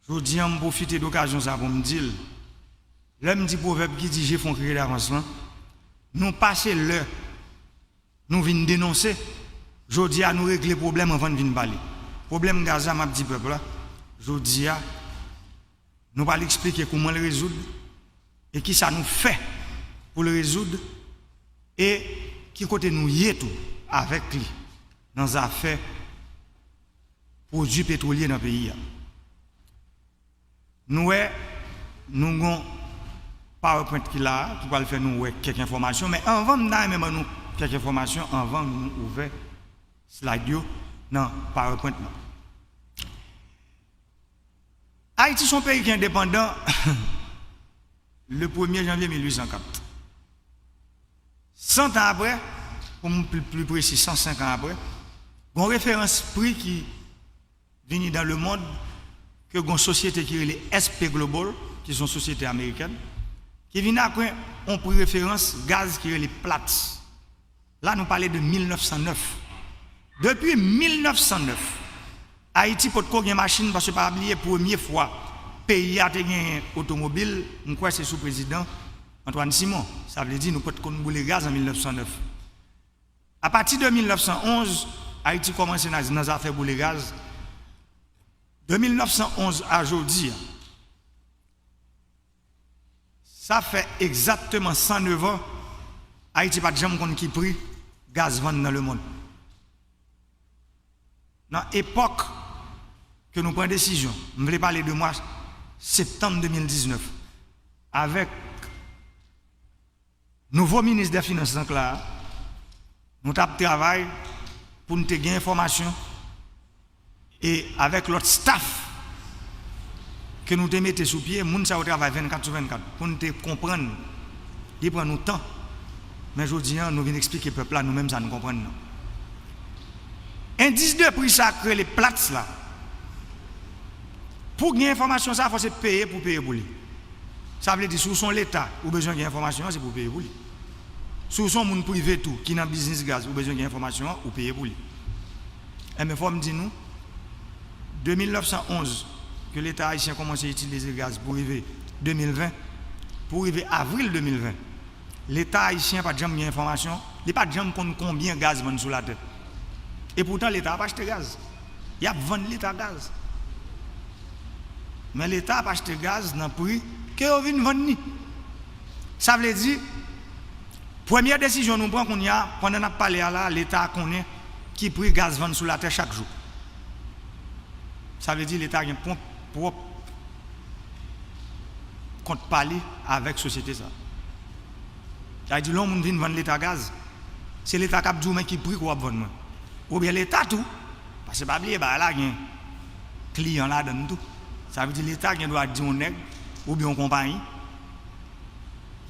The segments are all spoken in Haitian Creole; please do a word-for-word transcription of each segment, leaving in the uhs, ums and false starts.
Jodi a, m pwofite d okazyon sa pou m di l, lè m di pwovèb ki di je fon kriye davans lan, nou pase lè nou vin denonse, jodi a nou regle pwoblèm anvan n vin pale. Pwoblèm gaz la, m ap di pèp la, jodi a, nou pral eksplike kouman l rezoud e kisa nou fè pou l rezoud e ki kote nou ye tou avèk li nan zafè pwodui petwolye nan peyi a. Nou wè, nou gon PowerPoint ki la a, ki pral fè nou wè kèk enfòmasyon, men anvan m ta renmen ban nou kèk enfòmasyon anvan nou ouvè slide yo nan PowerPoint lan. Ayiti se yon peyi ki endepandan le premye janvye mil ui san kat. San tan apre, pou m pli, pli presi, san senk an apre, gon referans pri ki vini dan lemonn ke gon sosyete ki rele S P Global, ki se yon sosyete amerikèn, ki vin ak yon pri referans gaz ki rele Platts. La, nou pale de mil nèf san nèf. Depi mil nèf san nèf, Ayiti potko gen machin, paske pa bliye, premye fwa peyi a te genyen otomobil, m kwè se sou prezidan Antoine Simon. Sa vle di nou potkonn boule gaz an mil nèf san nèf. Apati de mil nèf san onz, Ayiti kòmanse nan, nan zafè boule gaz. De mil nèf san onz a jodi a, sa fè egzakteman san nèf an, Ayiti pa t janm konn ki pri gaz vann nan lemonn. Nan epòk ke nou pran desizyon, m vle pale de mwa septanm de mil diznèf, avèk nouvo minis dè finans lan k la a, nou t ap travay pou n te gen enfòmasyon e avèk lòt staff ke nou te mete sou pye, moun sa yo travay vennkat sou vennkat pou n te konprann. Li pran nou tan, men jodi a, nou vin eksplike pèp la nou menm sa n konprann nan. Endis de pri sa k rele Platts la, pou gen enfòmasyon sa, fò se peye pou peye pou li. Sa vle di, si w se yon Leta, ou bezwen gen enfòmasyon an, se pou w peye pou li. Si w se yon moun prive tou, ki nan biznis gaz, ou bezwen gen enfòmasyon an, ou peye pou li. Enben, fò m di nou, de mil nèf san onz, ke Leta ayisyen kòmanse itilize gaz pou rive de mil ven, pou rive avril de mil ven, Leta ayisyen pa t janm gen enfòmasyon, li pa t janm konn konbyen gaz vann sou latè. Epoutan, Leta ap achte gaz. Y ap vann Leta gaz. Men Leta ap achte gaz nan pri ke yo vin vann li. Sa vle di, premye desizyon nou pran kounye a, pandan n ap pale a la, Leta konnen ki pri gaz vann sou latè chak jou. Sa vle di Leta gen pwòp, pwòp kont pa li avèk sosyete sa. Sa vle di lè yon moun vin vann Leta gaz, se Leta k ap di w men ki pri ke w ap vann mwen. Oubyen Leta tou, paske pa bliye bagay la gen kliyan ladan l tou. Sa vle di Leta gen dwa di yon nèg oubyen yon konpayi,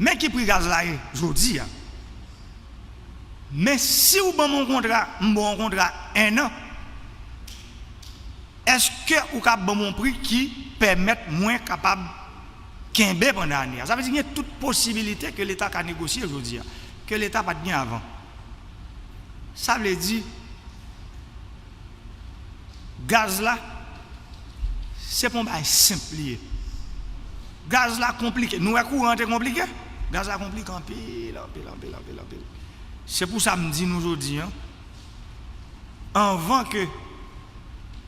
men ki pri gaz la ye jodi a. Men si w ban m yon kontra, m ba w yon kontra en an, èske ou ka ban m yon pri ki pèmèt mwen kapab kenbe pandan ane a? Sa vle di gen tout posibilite ke Leta ka negosye jodi a, ke Leta pa t gen avan. Sa vle di, gaz la, se pa yon bagay senp li ye. Gaz la konplike. Nou wè kouran an te konplike? Gaz la konplike anpil, anpil, anpil, anpil, anpil. Se pou sa m di nou jodi a, anvan ke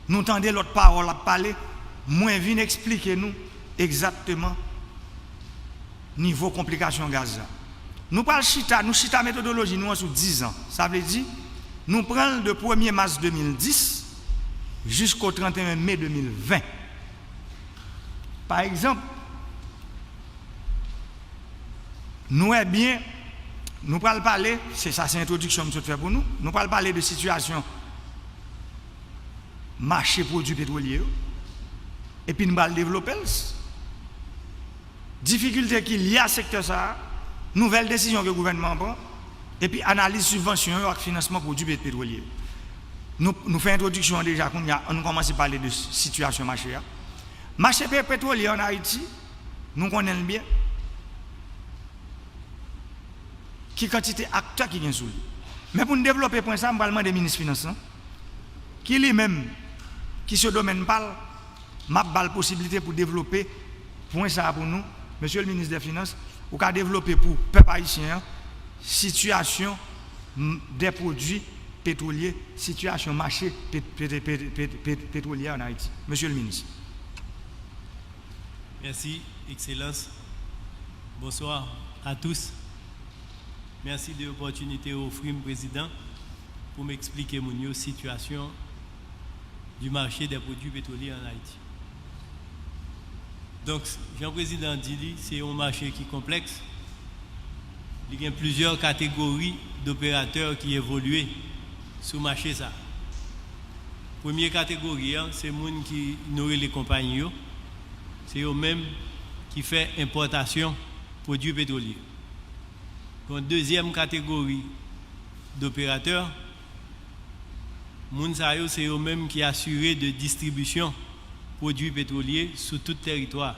nou tande lòt pawòl ap pale, mwen vin eksplike nou egzakteman nivo konplikasyon gaz la. Nou pral chita, nou chita metodoloji nou an sou diz an. Sa vle di, nou pran l de premye mas de mil dis jisko trannteyen me de mil ven. Pa egzanp, nou wè byen, nou pral pale, se sa se entwodiksyon m sot fè pou nou, nou pral pale de sitiyasyon mache pwodui petwolye yo, epi n pral devlope l. Difikilte ki lye a sektè sa a, nouvèl desizyon ke gouvènman an pran, epi analiz sibvansyon yo ak finansman pwodui pet-, petwolye yo. Nou, nou fè entwodiksyon an deja, kounye a, ann kòmanse pale de sitiyasyon mache a. Mache pe-, petwolye an Ayiti, nou konnen l byen. Ki kantite aktè ki gen sou li. Men pou n devlope pwen sa a, m pral mande minis finans lan, ki li menm, ki se domèn pa l, M ap ba l posiblite pou devlope pwen sa a pou nou. Mesye le minis dè finans, ou ka devlope pou pèp ayisyen an sitiyasyon m- dè pwodui petwolye, sitiyasyon mache pet- pet- pet- pet- pet- petwolye an Ayiti. Mesye le minis. Merci, Excellence. Bonsoir à tous. Merci de l'opportunité ofri m, Président, pou m eksplike moun yo sitiyasyon du marché des produits pétroliers en Haïti. Donk, jan prezidan di li, se yon mache ki konplèks. Li gen plizyè kategori doperatè ki evolye sou mache sa. Premye kategori an, se moun ki nou rele konpayi yo. Se yo menm ki fè enpòtasyon pwodui petwolye. Yon dezyèm kategori doperatè, moun sa yo se yo menm ki asire de distribisyon pwodui petwolye sou tout tèritwa.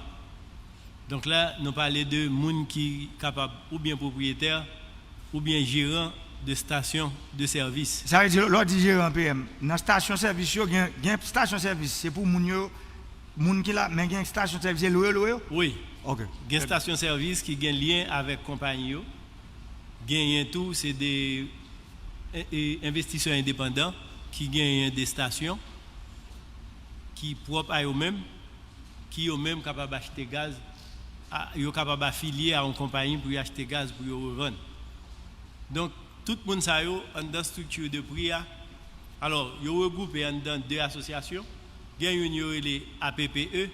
Donk la, nou pale de moun ki kapab oubyen pwopriyetè oubyen jeran de stasyon de sèvis. Sa vle di, lè w di jeran P M, nan stasyon sèvis yo, gen, gen stasyon sèvis, se pou moun yo, moun ki la, men gen stasyon sèvis, se lwe yo lwe yo? Wi. Ok. Gen stasyon sèvis ki gen lyen avèk konpayi yo. Genyen tou, se de e- e- envestisè endepandan ki genyen de stasyon ki pwòp a yo menm, ki yo menm kapab achte gaz, a- yo kapab afilye a yon konpayi pou yo achte gaz pou yo revann. Donk, tout moun sa yo anndan estrikti de pri a, alò, yo regwoupe anndan de asosyasyon. Gen youn yo rele A P P E,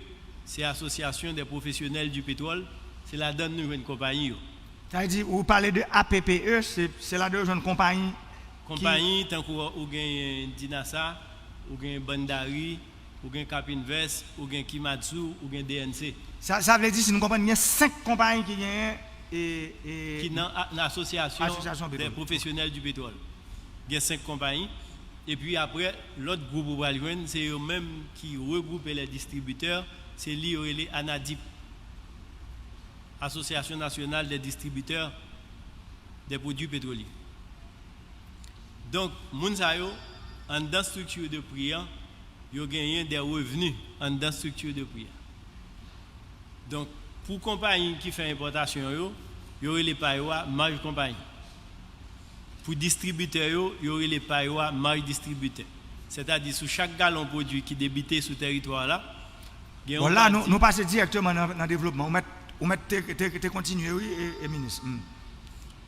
se Association des Professionnels du Pétrole, se ladan l nou jwenn konpayi yo. Sa vle di, ou pale de A P P E, se se ladan yo jwenn konpayi ki. Konpayi tankou ou genyen Dinasa, ou genyen Bandari, ou gen Capinvest, ou gen Kimatsu, ou gen D N C. Sa, sa vle di, si nou konprann, gen senk konpayi ki genyen e, e, Ki nan a- nan asosyasyon Asosyasyon de petwòl. Pwofesyonèl di petwòl. Gen senk konpayi. Epi apre, lòt gwoup ou pral jwenn, se yo menm ki regwoupe lè distribitè, se li yo rele ANADIP, Association Nationale des Distributeurs des Produits Pétroliers. Donk, moun sa yo, anndan estrikti de pri an, yo genyen de revni anndan estrikti de pri an. Donk, pou konpayi ki fè enpòtasyon yo, yo rele pa yo a maj konpayi. Pou distribitè yo, yo rele pa yo a maj distribitè. Sètadi, sou chak galon pwodui ki debite sou tèritwa la, gen Bon, yon la, nou, pati nou pase dirèkteman nan, nan devlopman. Ou mèt, ou mèt te, te, te kontinye, wi, e, e minis. Hmm.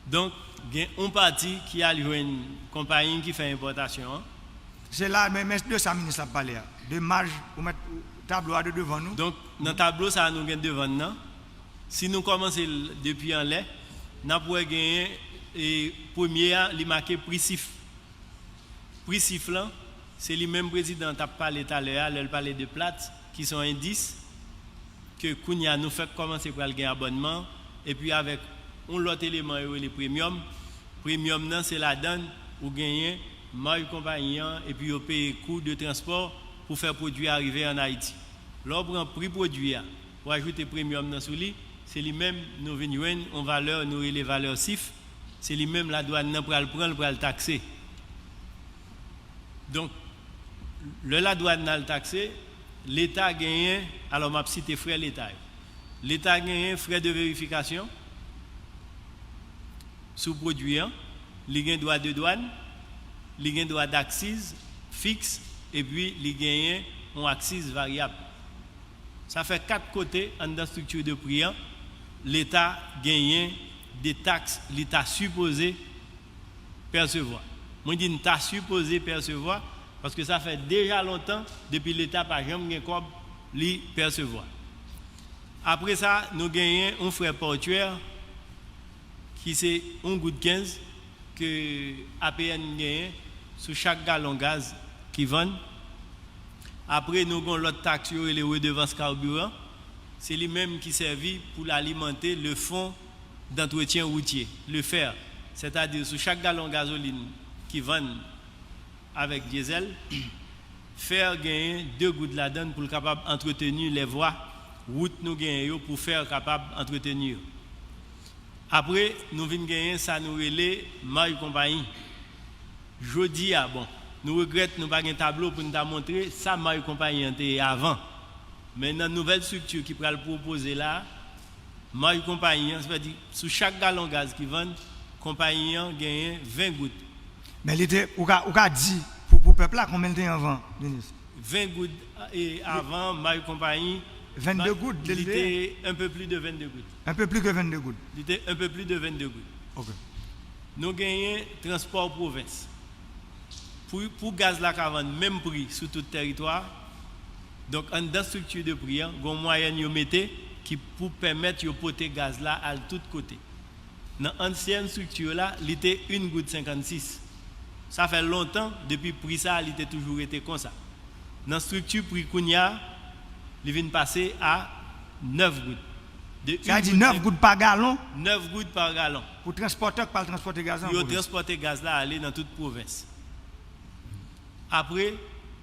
Donk, gen yon pati ki al jwenn konpayi ki fè enpòtasyon an. Se la, men, men de sa minis la ap pale a. De maj, ou mèt, tablo a de devan nou. Donk, nan tablo sa a nou gen devan n nan, si nou kòmanse l depi anlè, n ap wè genyen, e, premye a, li make pri sif. Pri sif lan, se li menm prezidan an t ap pale talè a, lè l pale de Platts, ki se yon endis, ke kounye a nou fèk kòmanse pral gen abònman, epi avèk yon lòt eleman yo rele premyòm. Premyòm nan, se ladan l ou genyen maj konpayi an, epi yo peye kou de transpò pou fè pwodui a rive ann Ayiti. Lè w pran pri pwodui a, ou ajoute premyòm nan sou li, se li menm nou vin jwenn yon valè nou rele valè sif, se li menm ladwàn nan pral pran l pral takse. Donk, lè ladwàn al takse, Leta genyen, alò m ap site frè Leta yo. Leta genyen frè de verifikasyon sou pwodui an, li gen dwa de dwàn, li gen dwa daksiz fiks, epi li genyen yon aksiz varyab. Sa fè kat kote anndan estrikti de pri an, Leta genyen de taks li ta sipoze pèsevwa. Mwen di n ta sipoze pèsevwa, paske sa fè deja lontan depi Leta pa janm gen kòb li pèsevwa. Apre sa, nou genyen yon frè pòtyè ki se yon goud kenz ke A P N genyen sou chak galon gaz ki vann. Apre, nou gen yon lòt taks yo rele redevans kabiran. Se li menm ki sèvi pou l alimante le fonds d'entretien routier, le fer. Sètadi, sou chak galon gazolin ki vann avèk dyezèl, fer genyen de goud ladan l pou l kapab antreteni lè vwa wout nou genyen yo pou fer kapab antreteni yo. Apre, nou vin genyen sa nou rele maj konpayi. Jodi a, bon, nou regrèt nou pa gen tablo pou n ta montre sa maj konpayi an te ye avan. Men nan nouvèl estrikti ki pral pwopoze la, may konpayi an, sa vle di, sou chak galon gaz ki vann, konpayi an genyen ven goud. Men li te, ou ka, ou ka di pou, pou pèp la konbyen l te anvan, minis? Ven goud e avan, may konpayi, Vennde goud, li te un peu plus de vennde goud. Un peu plus que vennde goud. Li te un peu plus de vennde goud. Ok. Nou genyen transpò pwovens. Pou, pou gaz la ka vann menm pri sou tout tèritwa, donk anndan estrikti de pri an, gon mwayèn yo mete ki pou pèmèt yo pote gaz la al tout kote. Nan ansyen estrikti la, li te un goud senkannsis. Sa fè lontan, depi pri sa, li te toujou rete konsa. Nan estrikti pri kounya, li vin pase a nèf goud. De Sa vle di nèf goud pa galon nèf goud pa galon. Pou transpòtè k pral transpòte gaz la Yo an pwovens. Transpòte gaz la ale nan tout pwovens. Apre,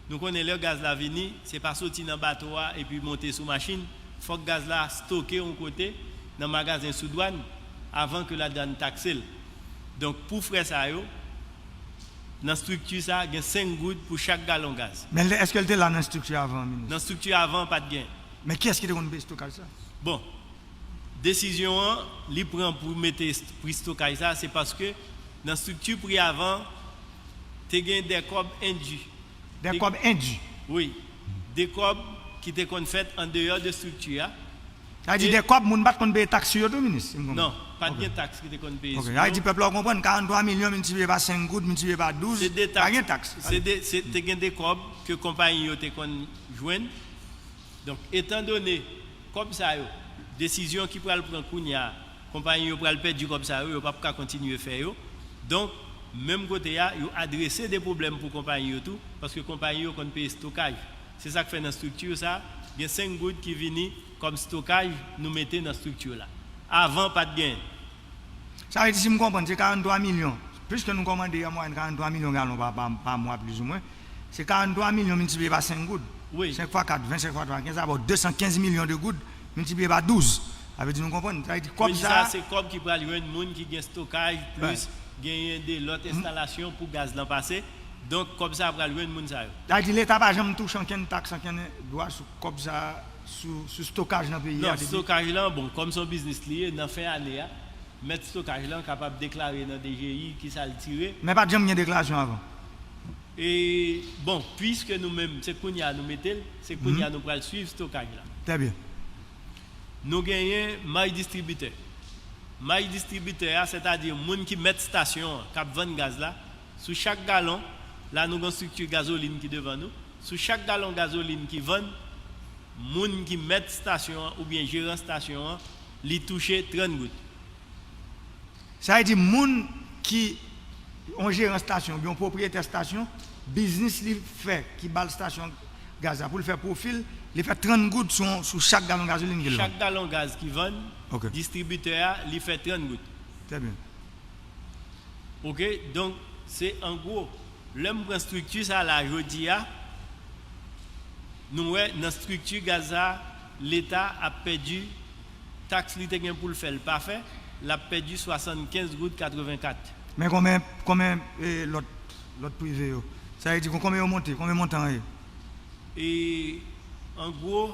nou konnen lè gaz la vini, se pa soti nan bato a epi monte sou machin. Fòk gaz la stoke yon kote nan magazen sou dwàn avan ke ladwàn takse l. Donk, pou frè sa yo, nan estrikti sa, gen senk goud pou chak galon gaz. Men lè, èske l te la nan estrikti avan, minis? Nan estrikti avan, pa t gen. Men kiyès ki te konn peye estokaj sa? Bon, desizyon an, li pran pou mete pri estokaj sa, se paske nan estrikti pri avan, te gen de kòb endu. De kòb endu? Wi. De kòb ki te konn fèt an deyò de estrikti a. Sa vle di de kòb moun pa t konn peye taks sou yo tou, minis? Si m konprann. Non, pa t gen taks ki te konn peye sou yo. Sa vle di pèp la w konprann, karannntwa milyon miltipliye pa senk goud, miltipliye pa douz, pa gen taks. Se de, se te gen de kòb ke konpayi yo te konn jwenn. Donk, etandone kòb sa yo, desizyon ki pral pran kounya, konpayi yo pral pèdi kòb sa yo, yo p ap ka kontinye fè yo. Donk, menm kote a, yo adrese de pwoblèm pou konpayi yo tou, paske konpayi yo konn peye estokaj. Se sa k fè nan estrikti sa, gen senk goud ki vini kòm estokaj nou mete nan estrikti la. Avan, pa t genyen. Sa vle di, si m konprann, se karannntwa milyon. Piske nou kòmande an mwayèn karannntwa milyon galon pa, pa, pa mwa, plizoumwen. Se karannntwa milyon miltipliye pa senk goud. Wi. Senk fwa kat, ven, senk fwa twa, kenz, sa ba w de san kenz milyon de goud miltipliye pa douz. Sa vle di, nou konprann. Sa vle di, kòb Wi, sa. Sa, se kòb ki pral jwenn moun ki gen estokaj, plis genyen de lòt enstalasyon pou gaz lan pase. Donk, kòb sa pral jwenn moun sa yo. Sa vle di, Leta pa janm touche ankenn taks, ankenn dwa sou kòb sa, sou, sou estokaj nan peyi a. Non, estokaj lan, bon, kòm se yon biznis li ye, nan fen ane a, mèt estokaj lan kapab deklare nan D G I kisa l tire. Men pa t janm gen deklarasyon avan. E, bon, piske nou menm, se kounya nou mete l, se kounya nou pral swiv estokaj la. Trè byen. Nou genyen may distribitè. May distribitè a, sètadi moun ki mèt estasyon an, k ap vann gaz la, sou chak galon, la nou gen estrikti gazolin ki devan nou, sou chak galon gazolin ki vann, moun ki mèt estasyon an oubyen jeran estasyon an, li touche trant goud. Sa vle di, moun ki yon jeran estasyon oubyen yon pwopriyetè estasyon, biznis li fè ki ba l estasyon gaz la pou l fè pwofi l, li fè trant goud sou, sou chak galon gazolin ke l vann. Chak galon gaz ki vann, Ok. Distribitè a, li fè trant goud. Trè byen. Ok, donk, se an gwo. Lè m pran estrikti sa la jodi a, nou wè nan estrikti gaz sa, Leta ap pèdi taks li te gen pou l fè, l pa fè, l ap pèdi swasannkenz goud katrevenkat. Men konbyen, konbyen e, lòt, lòt prive yo? Sa vle di, konbyen yo monte? Konbyen montan an ye? E, an gwo,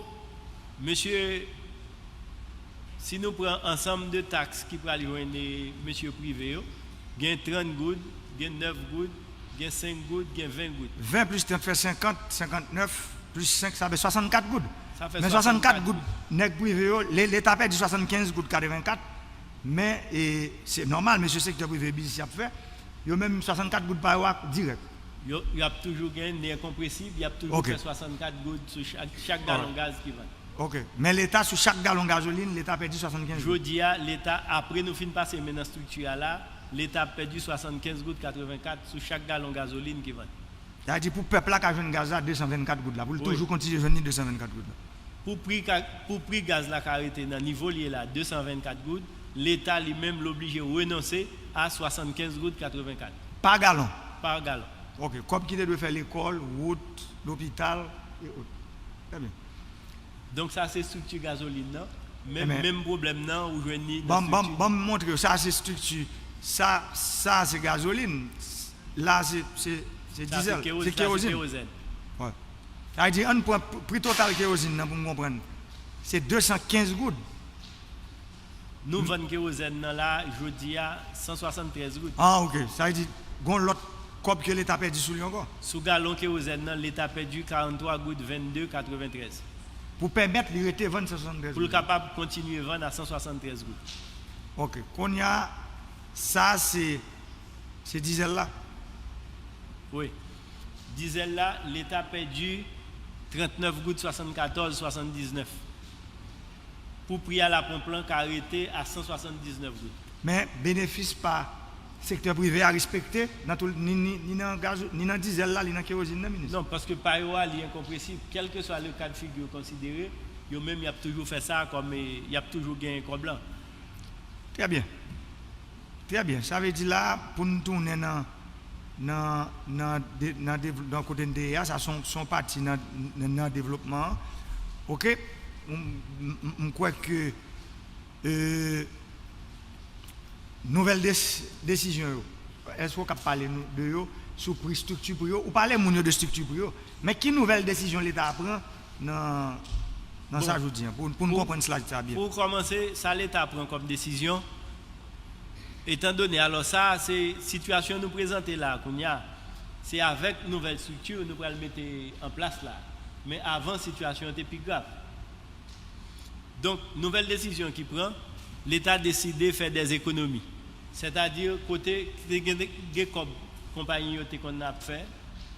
mesye, si nou pran ansanm de taks ki pral jwenn e, mesye prive yo, gen trant goud, gen nèf goud, gen senk goud, gen ven goud. Ven plis trant fè senkant, senkantnèf plis senk, sa fè swasannkat goud. Sa fè Men swasannkat swasannkat goud nèg prive yo, le, Leta pèdi swasannkenz goud katrevenkat. Men e, se nòmal, mesye sektè prive biznis y ap fè, yo menm swasannkat goud pa yo a dirèk. Yo, y ap toujou gen nè konpresib, y ap toujou Ok. Fè swasannkat goud sou chak, chak galon gaz ki vann. Ok. Men Leta, sou chak galon gazolin, Leta pèdi swasannkenz goud. Jodi a, Leta, apre nou fin pase men nan estrikti a la, Leta ap pèdi swasannkenz goud katrevenkat sou chak galon gazolin ki vann. Sa vle di, pou pèp la ka jwenn gaz la, de san vennkat goud la, pou l Wi. Toujou kontinye jwenn li de san vennkat goud la. Pou pri, ka, pou pri gaz la ka rete nan nivo l ye la, de san vennkat goud, Leta li menm l oblije renonse a swasannkenz goud katrevenkat. Pa galon. Pa galon. Ok. Kòb ki te dwe fè lekòl, wout, lopital, e ot. Trè byen. Donk, sa se estrikti gazolin nan. Menm, Men- menm pwoblèm nan, ou jwenn li nan Ban m, ban m, estrikti. Ban m montre w. Sa se estrikti. Sa, sa se gazolin. La se, se, se Sa se dizèl. keroz-, Se sa se kerozin. Kerozèn. Wi. Sa vle di, ann pran pri total kerozin nan pou m konprann. Se de san kenz goud. Nou vann kerozèn nan la, jodi a, san swasanntrèz goud. Ah, ok. Sa vle di, gon lòt kòb ke Leta pèdi sou li ankò. Sou galon kerozèn nan, Leta pèdi karanntrwa goud vennde katreventrèz. Pou pèmèt li rete vann san swasanntrèz goud. Pou l kapab kontinye vann a san swasanntrèz goud. Ok. Kounye a, sa se, se dizèl la. Wi. Dizèl la, Leta pèdi trannèf goud swasannkatòz swasanndiznèf. Pou pri a laponp lan ka rete a san swasanndiznèf goud. Men benefis pa sektè prive a respekte nan tou, ni, ni, ni nan gaz, ni nan dizèl la, ni nan kerozin nan, minis? Non, paske pa yo a, li enkonpresib. Kèlkeswa le ka de figi yo konsidere, yo menm y ap toujou fè sa kòm, e, y ap toujou genyen kòb lan. Trè byen. Trè byen. Sa vle di la, pou n tounen nan, nan, nan, de, nan, de, nan kote n te ye a, sa se yon, se yon pati nan, nan, nan devlopman an. Ok? M, m, m, m kwè ke, e, nouvèl des, desizyon yo, èske w kab pale nou de yo sou pri, estrikti pri yo? Ou pale moun yo de estrikti pri yo, men ki nouvèl desizyon Leta a pran nan, nan sa jodi an, pou, pou n konprann sa byen? Pou kòmanse, sa Leta pran kòm desizyon, etan done, alò sa, se sitiyasyon nou prezante la a kounye a, se avèk nouvèl estrikti nou pral mete an plas la. Men avan, sitiyasyon an te pi grav. Donk, nouvèl desizyon ki pran, Leta deside fè dè ekonomi. Sètadi, kote te gen, gen kòb konpayi yo te konn ap fè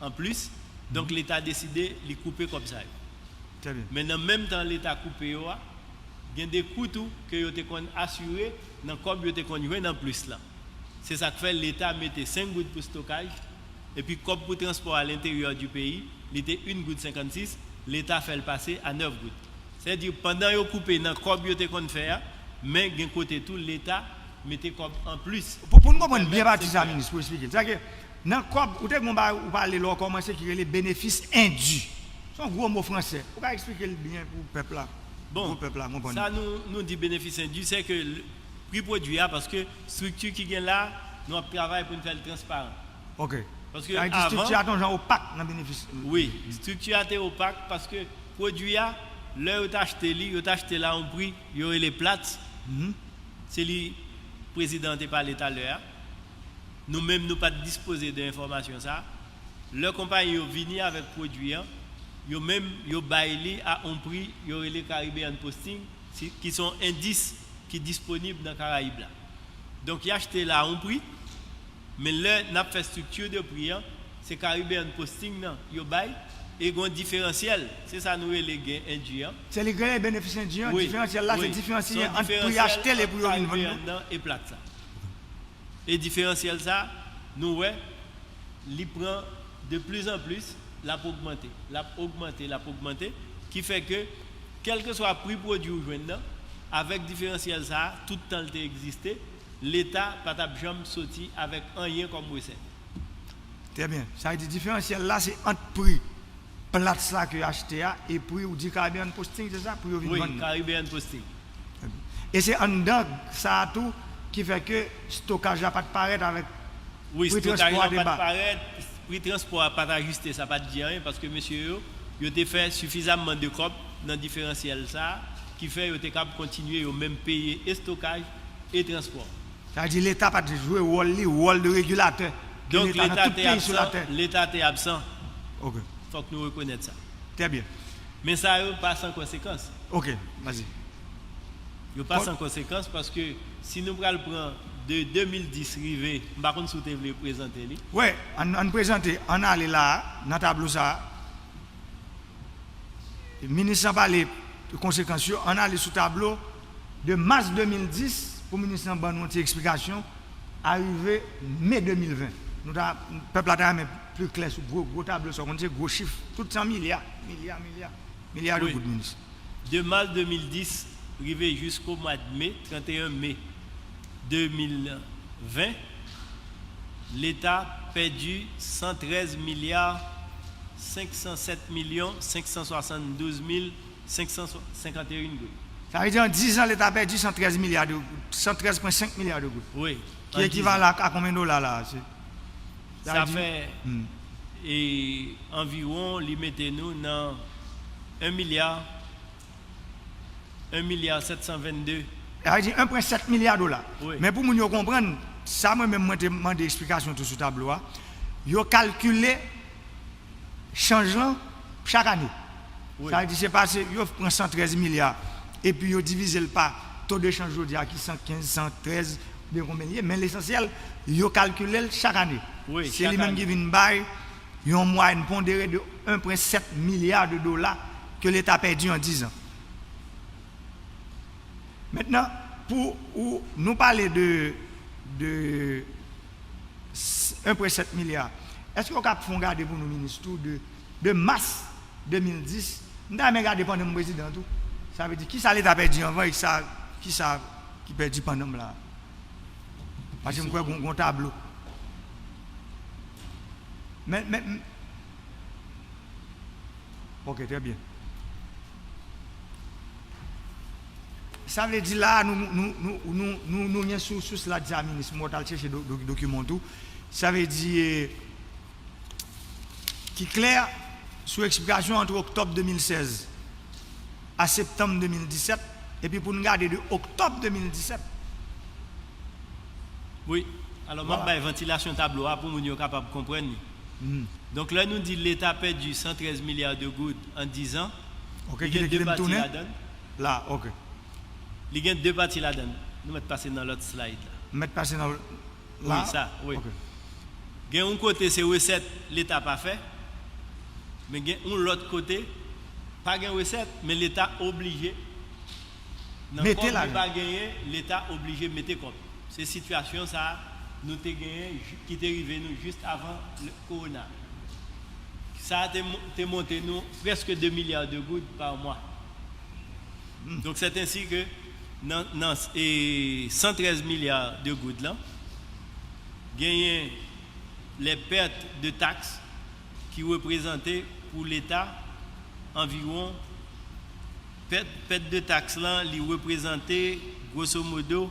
an plis, donk Leta deside li koupe kòb sa yo. Trè byen. Men nan menm tan Leta koupe yo a, gen de kou tou ke yo te konn asire nan kòb yo te konn jwenn an plis lan. Se sa k fè Leta mete senk goud pou estokaj, epi kòb pou transpò a lenteryè di peyi, li te yon goud senkannsis, Leta fè l pase a nèf goud. Sètadi, pandan yo koupe nan kòb yo te konn fè a, men gen kote tou Leta mete kòb an plis. Pou, pou n konprann byen pati sa, minis, pou eksplike l. Sètadi, nan kòb, ou te gen yon bagay ou pale lè w kòmanse ki rele benefis endu. Se yon gwo mo fransè. Ou ka eksplike l byen pou pèp la? Bon, pou pèp la konprann. Sa nou, nou di benefis endu, se ke pri pwodui a, paske estrikti ki gen la, nou ap travay pou n fè l transparan. Ok. Paske avan. Estrikti a te yon jan opak nan benefis. Wi, estrikti a te opak paske pwodui a, lè yo t achte li, yo t achte l a yon pri, yo rele Platts. Se li prezidan an te pale talè a. Nou menm, nou pa t dispoze de enfòmasyon sa a. Lè konpayi yo vini avèk pwodui an, yo menm, yo bay li a yon pri, yo rele Caribbean Posting, si, ki se yon endis ki disponib nan Karayib la. Donk, y achte l a yon pri, men lè n ap fè estrikti de pri an, se Caribbean Posting nan yo bay, e gen yon diferansyèl, se sa nou rele gen endu an. Se li k rele benefis endu an, diferansyèl la, se diferans ki gen ant pri achte l e pri yo vin vann nan. Nan e Platts la. E diferansyèl sa, nou wè, li pran de plis an plis, l ap ogmante, l ap ogmante, l ap ogmante, ki fè ke, kèlkeswa pri pwodui ou jwenn nan, avèk diferansyèl sa a, tout tan l te egziste, Leta pa t ap janm soti avèk anyen kòm resèt. Trè byen. Sa vle di diferansyèl la, se ant pri Platts la ke yo achte a e pri ou di Caribbean Posting, se sa? Pri yo vin vann nan. Wi, Caribbean Posting. E se anndan sa a tou ki fè ke estokaj la pa t parèt avèk pri transpò a te ba. Wi, estokaj la pa t parèt, pri transpò a pa t ajiste, sa pa t di anyen, paske mesye yo, yo te fè sifizamman de kòb nan diferansyèl sa a, ki fè yo te kab kontinye yo menm peye estokaj e transpò. Sa vle di Leta pa t jwe wòl li, wòl de regilatè ke Leta nan tout peyi sou latè. Donk, Leta te absan. Leta te absan. Ok. Fòk nou rekonèt sa. Trè byen. Men sa yo pa san konsekans. Ok, vas-y. Yo pa san konsekans paske si nou pral pran de de mil dis rive, m pa konn si w te vle prezante li. Wi, ann, ann prezante, ann ale la a, nan tablo sa a. Minis lan pale konsekans yo, ann ale sou tablo de mas de mil dis pou minis lan ban nou yon ti eksplikasyon, arive me de mil ven. Nou ta, pèp la ta renmen pli klè sou gwo, gwo tablo sa, w konn se gwo chif, tout se an milya, milya, milya, milya de goud, minis. De mas de mil dis rive jisko mwa de me, tranteyen me de mil ven, Leta pèdi san trèz milya senk san sèt milyon senk san swasanndouz mil senk san senkanteyen goud. Sa vle di an dizan Leta pèdi san trèz milya de, san trèz pwen senk milya de goud. Wi. Ki ekivalan a konbyen dola la a? Se, sa vle di, sa fè, hmm. E anviwon li mete nou nan un milya, un milya sèt san vennde. Sa vle di un pwen sèt milya dola. Wi. Men pou moun yo konprann, sa mwen menm mwen te mande eksplikasyon tou sou tablo a, yo kalkile chanj lan chak ane. Wi. Sa vle di se pa se yo pran san trèz milya epi yo divize l pa to de chanj jodi a ki san kenz, san trèz, oubyen konbyen li ye, men lesansyèl yo kalkile l chak ane. Wi, Se chak li menm ane. Ki vin bay yon mwayèn pondere de un pwen sèt milya de dola ke Leta pèdi an diz an. Mentnan, pou ou, nou pale de, de un pwen sèt milya, èske w ka fè yon gade pou nou, minis, tou, de, de mas de mil dis, m ta renmen gade pandan m prezidan tou. Sa vle di, kisa Leta pèdi anvan e sa, kisa ki pèdi pandan m la? Paske m kwè gon, gon tablo. Men, men, men, ok, trè byen. Sa vle di la, nou, nou, nou, nou, nou, nou gen sou, sou slide sa, minis, m wè w t al chèche do, do, dokiman tou. Sa vle di, eh, ki klè sou eksplikasyon ant oktòb de mil sèz a septanm de mil disèt, epi pou n gade de oktòb de mil disèt. Wi. Alò, m ap Voilà. Bay vantilasyon tablo a pou moun yo kapab konprann li. Hmm. Donk, lè nou di Leta pèdi san trèz milya de goud an diz an, Ok, li kite, gen de kite m pati tounen. Ladan l. La, ok. Li gen de pati ladan l. Nou mèt pase nan lòt slide la. Mèt pase nan Wi, la. Sa, wi. Ok. Gen yon kote se resèt Leta pa fè, men gen yon lòt kote pa gen resèt, men Leta oblije nan Mete kòb la. Li pa genyen, Leta oblije mete kòb. Se sitiyasyon sa a nou te genyen, ki te rive nou jis avan le kowona. Sa a te, mo- te monte nou prèske de milya de goud pa mwa. Donk, c'est ainsi que nan, nan e, san trèz milya de goud lan, genyen les pertes de taxes ki reprezante pou Leta anviwon, pèt, pèt de taks lan, li reprezante, grosso modo,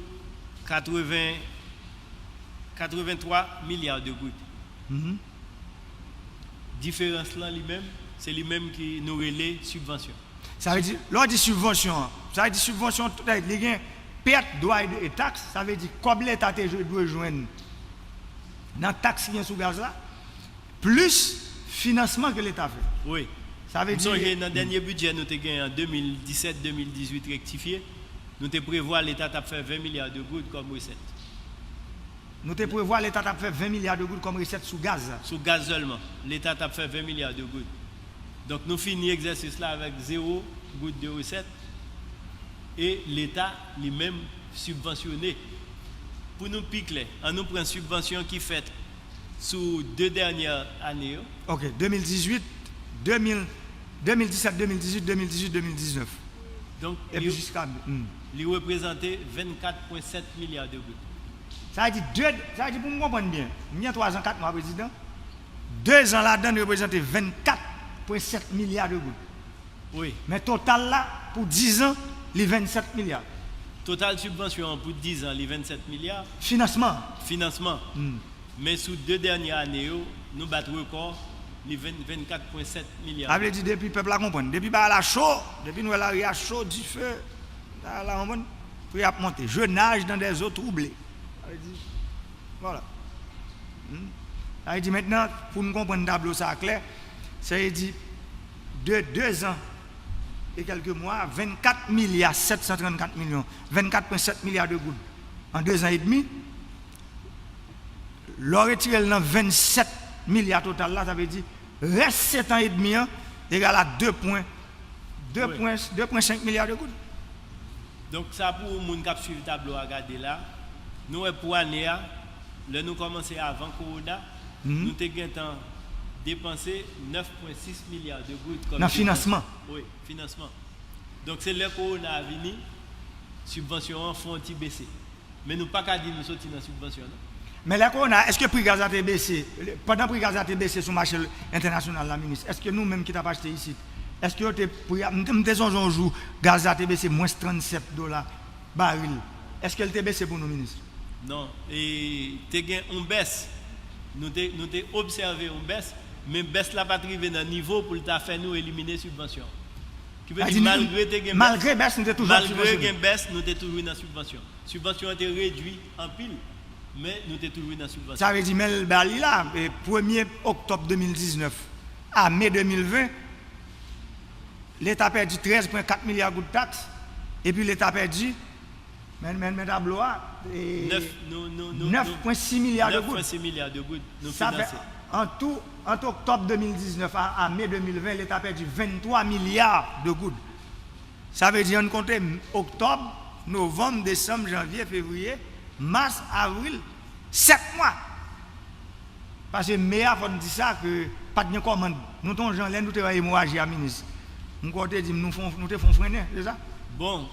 katreven, katreven twa milya de goud. Mhm. Diferans lan li menm, se li menm ki nou rele sibvansyon. Sa vle di, lè w di sibvansyon an, sa vle di sibvansyon, tout, li gen pèt, dwa e, e taks, sa vle di kòb Leta te jwe- dwe jwenn nan taks ki gen sou gaz la, plis finansman ke Leta fè. Wi. Sa vle M di sonje nan dènye bidjè nou te gen an de mil disèt, de mil dizuit rektifye, nou te prevwa Leta t ap fè ven milya de goud kòm resèt. Nou te prevwa Leta t ap fè ven milya de goud kòm resèt sou gaz la. Sou gaz sèlman, Leta t ap fè ven milya de goud. Donk, nou fini egzèsis la avèk zewo goud de resèt e Leta li menm sibvansyone. Pou nou pi klè, ann nou pran sibvansyon ki fèt sou de dènyè ane yo. Ok, de mil dizuit, de mil, de mil disèt, de mil dizuit, de mil dizuit, de mil diznèf. Donk, Epi li, jiska, hmm. Li reprezante vennkat pwen sèt milya de goud. Sa vle di, de, sa vle di pou m konprann byen, m gen twa zan, kat mwa prezidan, de zan ladan l reprezante vennkat pwen sèt milya de goud. Wi. Men total la, pou diz an, li vennsèt milya. Total sibvansyon an pou diz an, li vennsèt milya. Finansman. Finansman. Hmm. Men sou de dènyè ane yo, nou bat rekò, li ven, vennkat pwen sèt milya. Sa vle di depi pèp la konprann, depi bagay la cho, depi nou wè lari a cho, dife, bagay la konprann, pri ap monte. Je nage dans des eaux troublées. Sa vle di, vwala. Hmm. Sa vle di mentnan, pou n konprann tablo sa a klè, sa vle di de de zan e kèlke mwa, vennkat milya sèt san trannkat milyon, vennkat pwen sèt milya de goud an de zan edmi, lè w retire l nan vennsèt milya total la, sa vle di rès sèt an edmi an egal a de pwen, de pwen, de pwen senk milya de goud. Donk, sa pou moun k ap swiv tablo a gade la, nou wè pou ane a, lè nou kòmanse avan kowona, Mhm. nou te gentan depanse nèf pwen sis milya de goud kòm Nan sibvansyon. Finansman. Wi, finansman. Donk, se lè kowona a vini, sibvansyon an fè yon ti bese. Men nou pa ka di nou soti nan sibvansyon, non. Men lè kowona, èske pri gaz la te bese? Pandan pri gaz la te bese sou mache entènasyonal la, minis, èske nou menm ki t ap achte isit, èske yo te, pri a, m te, m te sonje yon jou, gaz la te bese mwens trannsèt dola baril. Èske l te bese pou nou, minis? Non, e te gen yon bès. Nou te, nou te obsève yon bès, Men bès la pa t rive nan nivo pou l ta fè nou elimine sibvansyon. Ki vle di, malgre te gen bès, malgre bès, nou te toujou ap sibvansyone. Malgre gen bès, nou te toujou nan sibvansyon. Sibvansyon an te redui anpil, men nou te toujou nan sibvansyon. Sa vle di, men l ba li la, e, premye oktòb de mil diznèf a me de mil ven, Leta pèdi trèz pwen kat milya goud taks, epi Leta pèdi, men, men, men tablo a, e, nèf pwen sis milya de goud. Nèf pwen sis milya de goud nou finanse. An tou, ant oktòb de mil diznèf a, a me de mil ven, Leta pèdi venntwa milya de goud. Sa vle di, ann konte oktòb, novanm, desanm, janvye, fevriye, mas, avril, sèt mwa. Paske me a, fò n di sa, ke pa t gen kòmann. Nou te yon jan, lè nou te wè emoraji a, minis, m kwè w te di m nou fè, nou te fè yon frennen, se sa? Bon,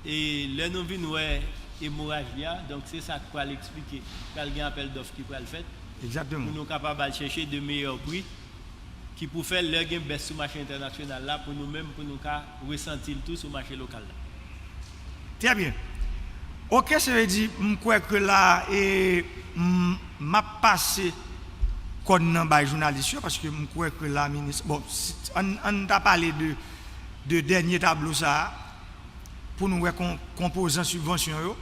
e lè nou vin wè emoraji a, donk se sa k pral eksplike. Pral gen apèl dòf ki pral fèt. Egzakteman. Pou nou kapab al chèche de meyè pri ki pou fè lè gen bès sou mache entènasyonal la, pou nou menm, pou nou ka resanti l tou sou mache lokal la. Trè byen. Oke, se vle di, m kwè ke la, e, m, m ap pase kòn nan bay jounalis yo, paske m kwè ke la, minis, bon, si, ann, ann ta pale de, de dènye tablo sa a, pou nou wè kon-, konpozan sibvansyon yo,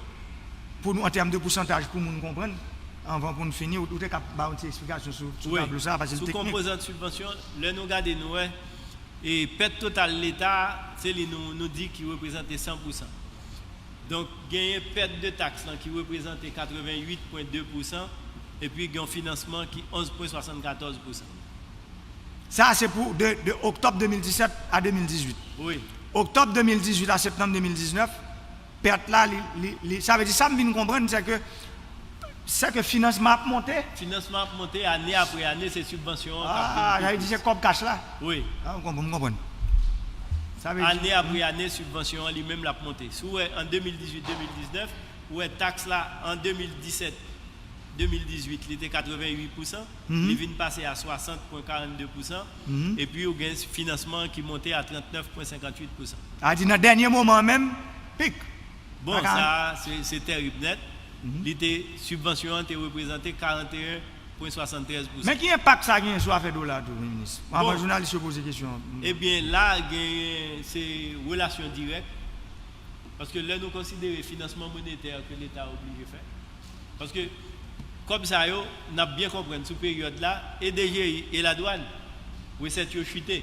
pou nou, an tèm de pousantaj, pou moun konprann, anvan pou n fini, ou, ou te ka ba yon ti eksplikasyon sou, sou tablo sa a, paske l teknik. Wi. Sou konpozant sibvansyon, lè nou gade, nou wè, e pèt total Leta, se li nou, nou di ki reprezante san pou san. Donk, genyen pèt de taks lan ki reprezante katreventuit pwen de pousan, epi gen yon finansman ki onz pwen swasannkatòz pousan. Sa, se pou de, de oktòb de mil disèt a de mil dizuit. Wi. Oktòb de mil dizuit a septanm de mil diznèf, pèt la, li, li, li, sa vle di, sa m vin konprann, se ke, se ke finansman ap monte. Finansman ap monte, ane apre ane, se sibvansyon an k ap vin pi plis. Ah, sa vle di se kòb kach la? Wi. Ah, m konprann, m konprann. Sa vle di, ane apre ane, sibvansyon an li menm l ap monte. Si w wè an de mil dizuit, de mil diznèf, ou wè taks la an de mil disèt, de mil dizuit, li te katreventuit pousan, li vin pase a swasant pwen karannde pousan, epi ou gen finansman an ki monte a trannèf pwen senkantuit pousan. Sa di nan dènye moman an menm, pik. Bon, sa, se, se tèrib nèt. Li te, sibvansyon an te reprezante karanteyen pwen swasanntrèz pousan. Men ki enpak sa genyen sou afè dola tou, minis? Bon. Anvan jounalis yo poze kesyon an. Ebyen, la, genyen, se relasyon dirèk. Paske lè nou konsidere finansman monetè ke Leta oblije fè, paske kòb sa yo, n ap byen konprann sou peryòd la, e D G I e ladwàn, resèt yo chite.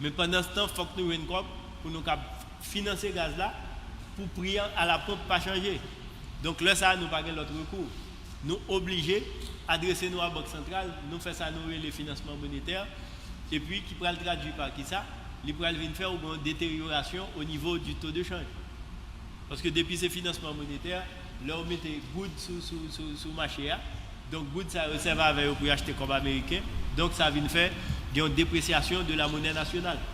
Men pandanstan, fòk nou jwenn kòb pou nou kab finanse gaz la, pou pri an alaponp pa chanje. Donk, lè sa a, nou pa gen lòt rekou. Nou oblije adrese nou a Bank Santral, nou fè sa nou rele finansman monetè, epi ki pral tradui pa kisa? Li pral vin fè ou gen yon deteryorasyon o nivo di to de chanj. Paske depi se finansman monetè, lè w mete goud sou, sou, sou, sou mache a, donk goud sa yo sèvi avè yo pou y achte kòb ameriken, donk sa vin fè gen yon depresyasyon de la monnaie nationale.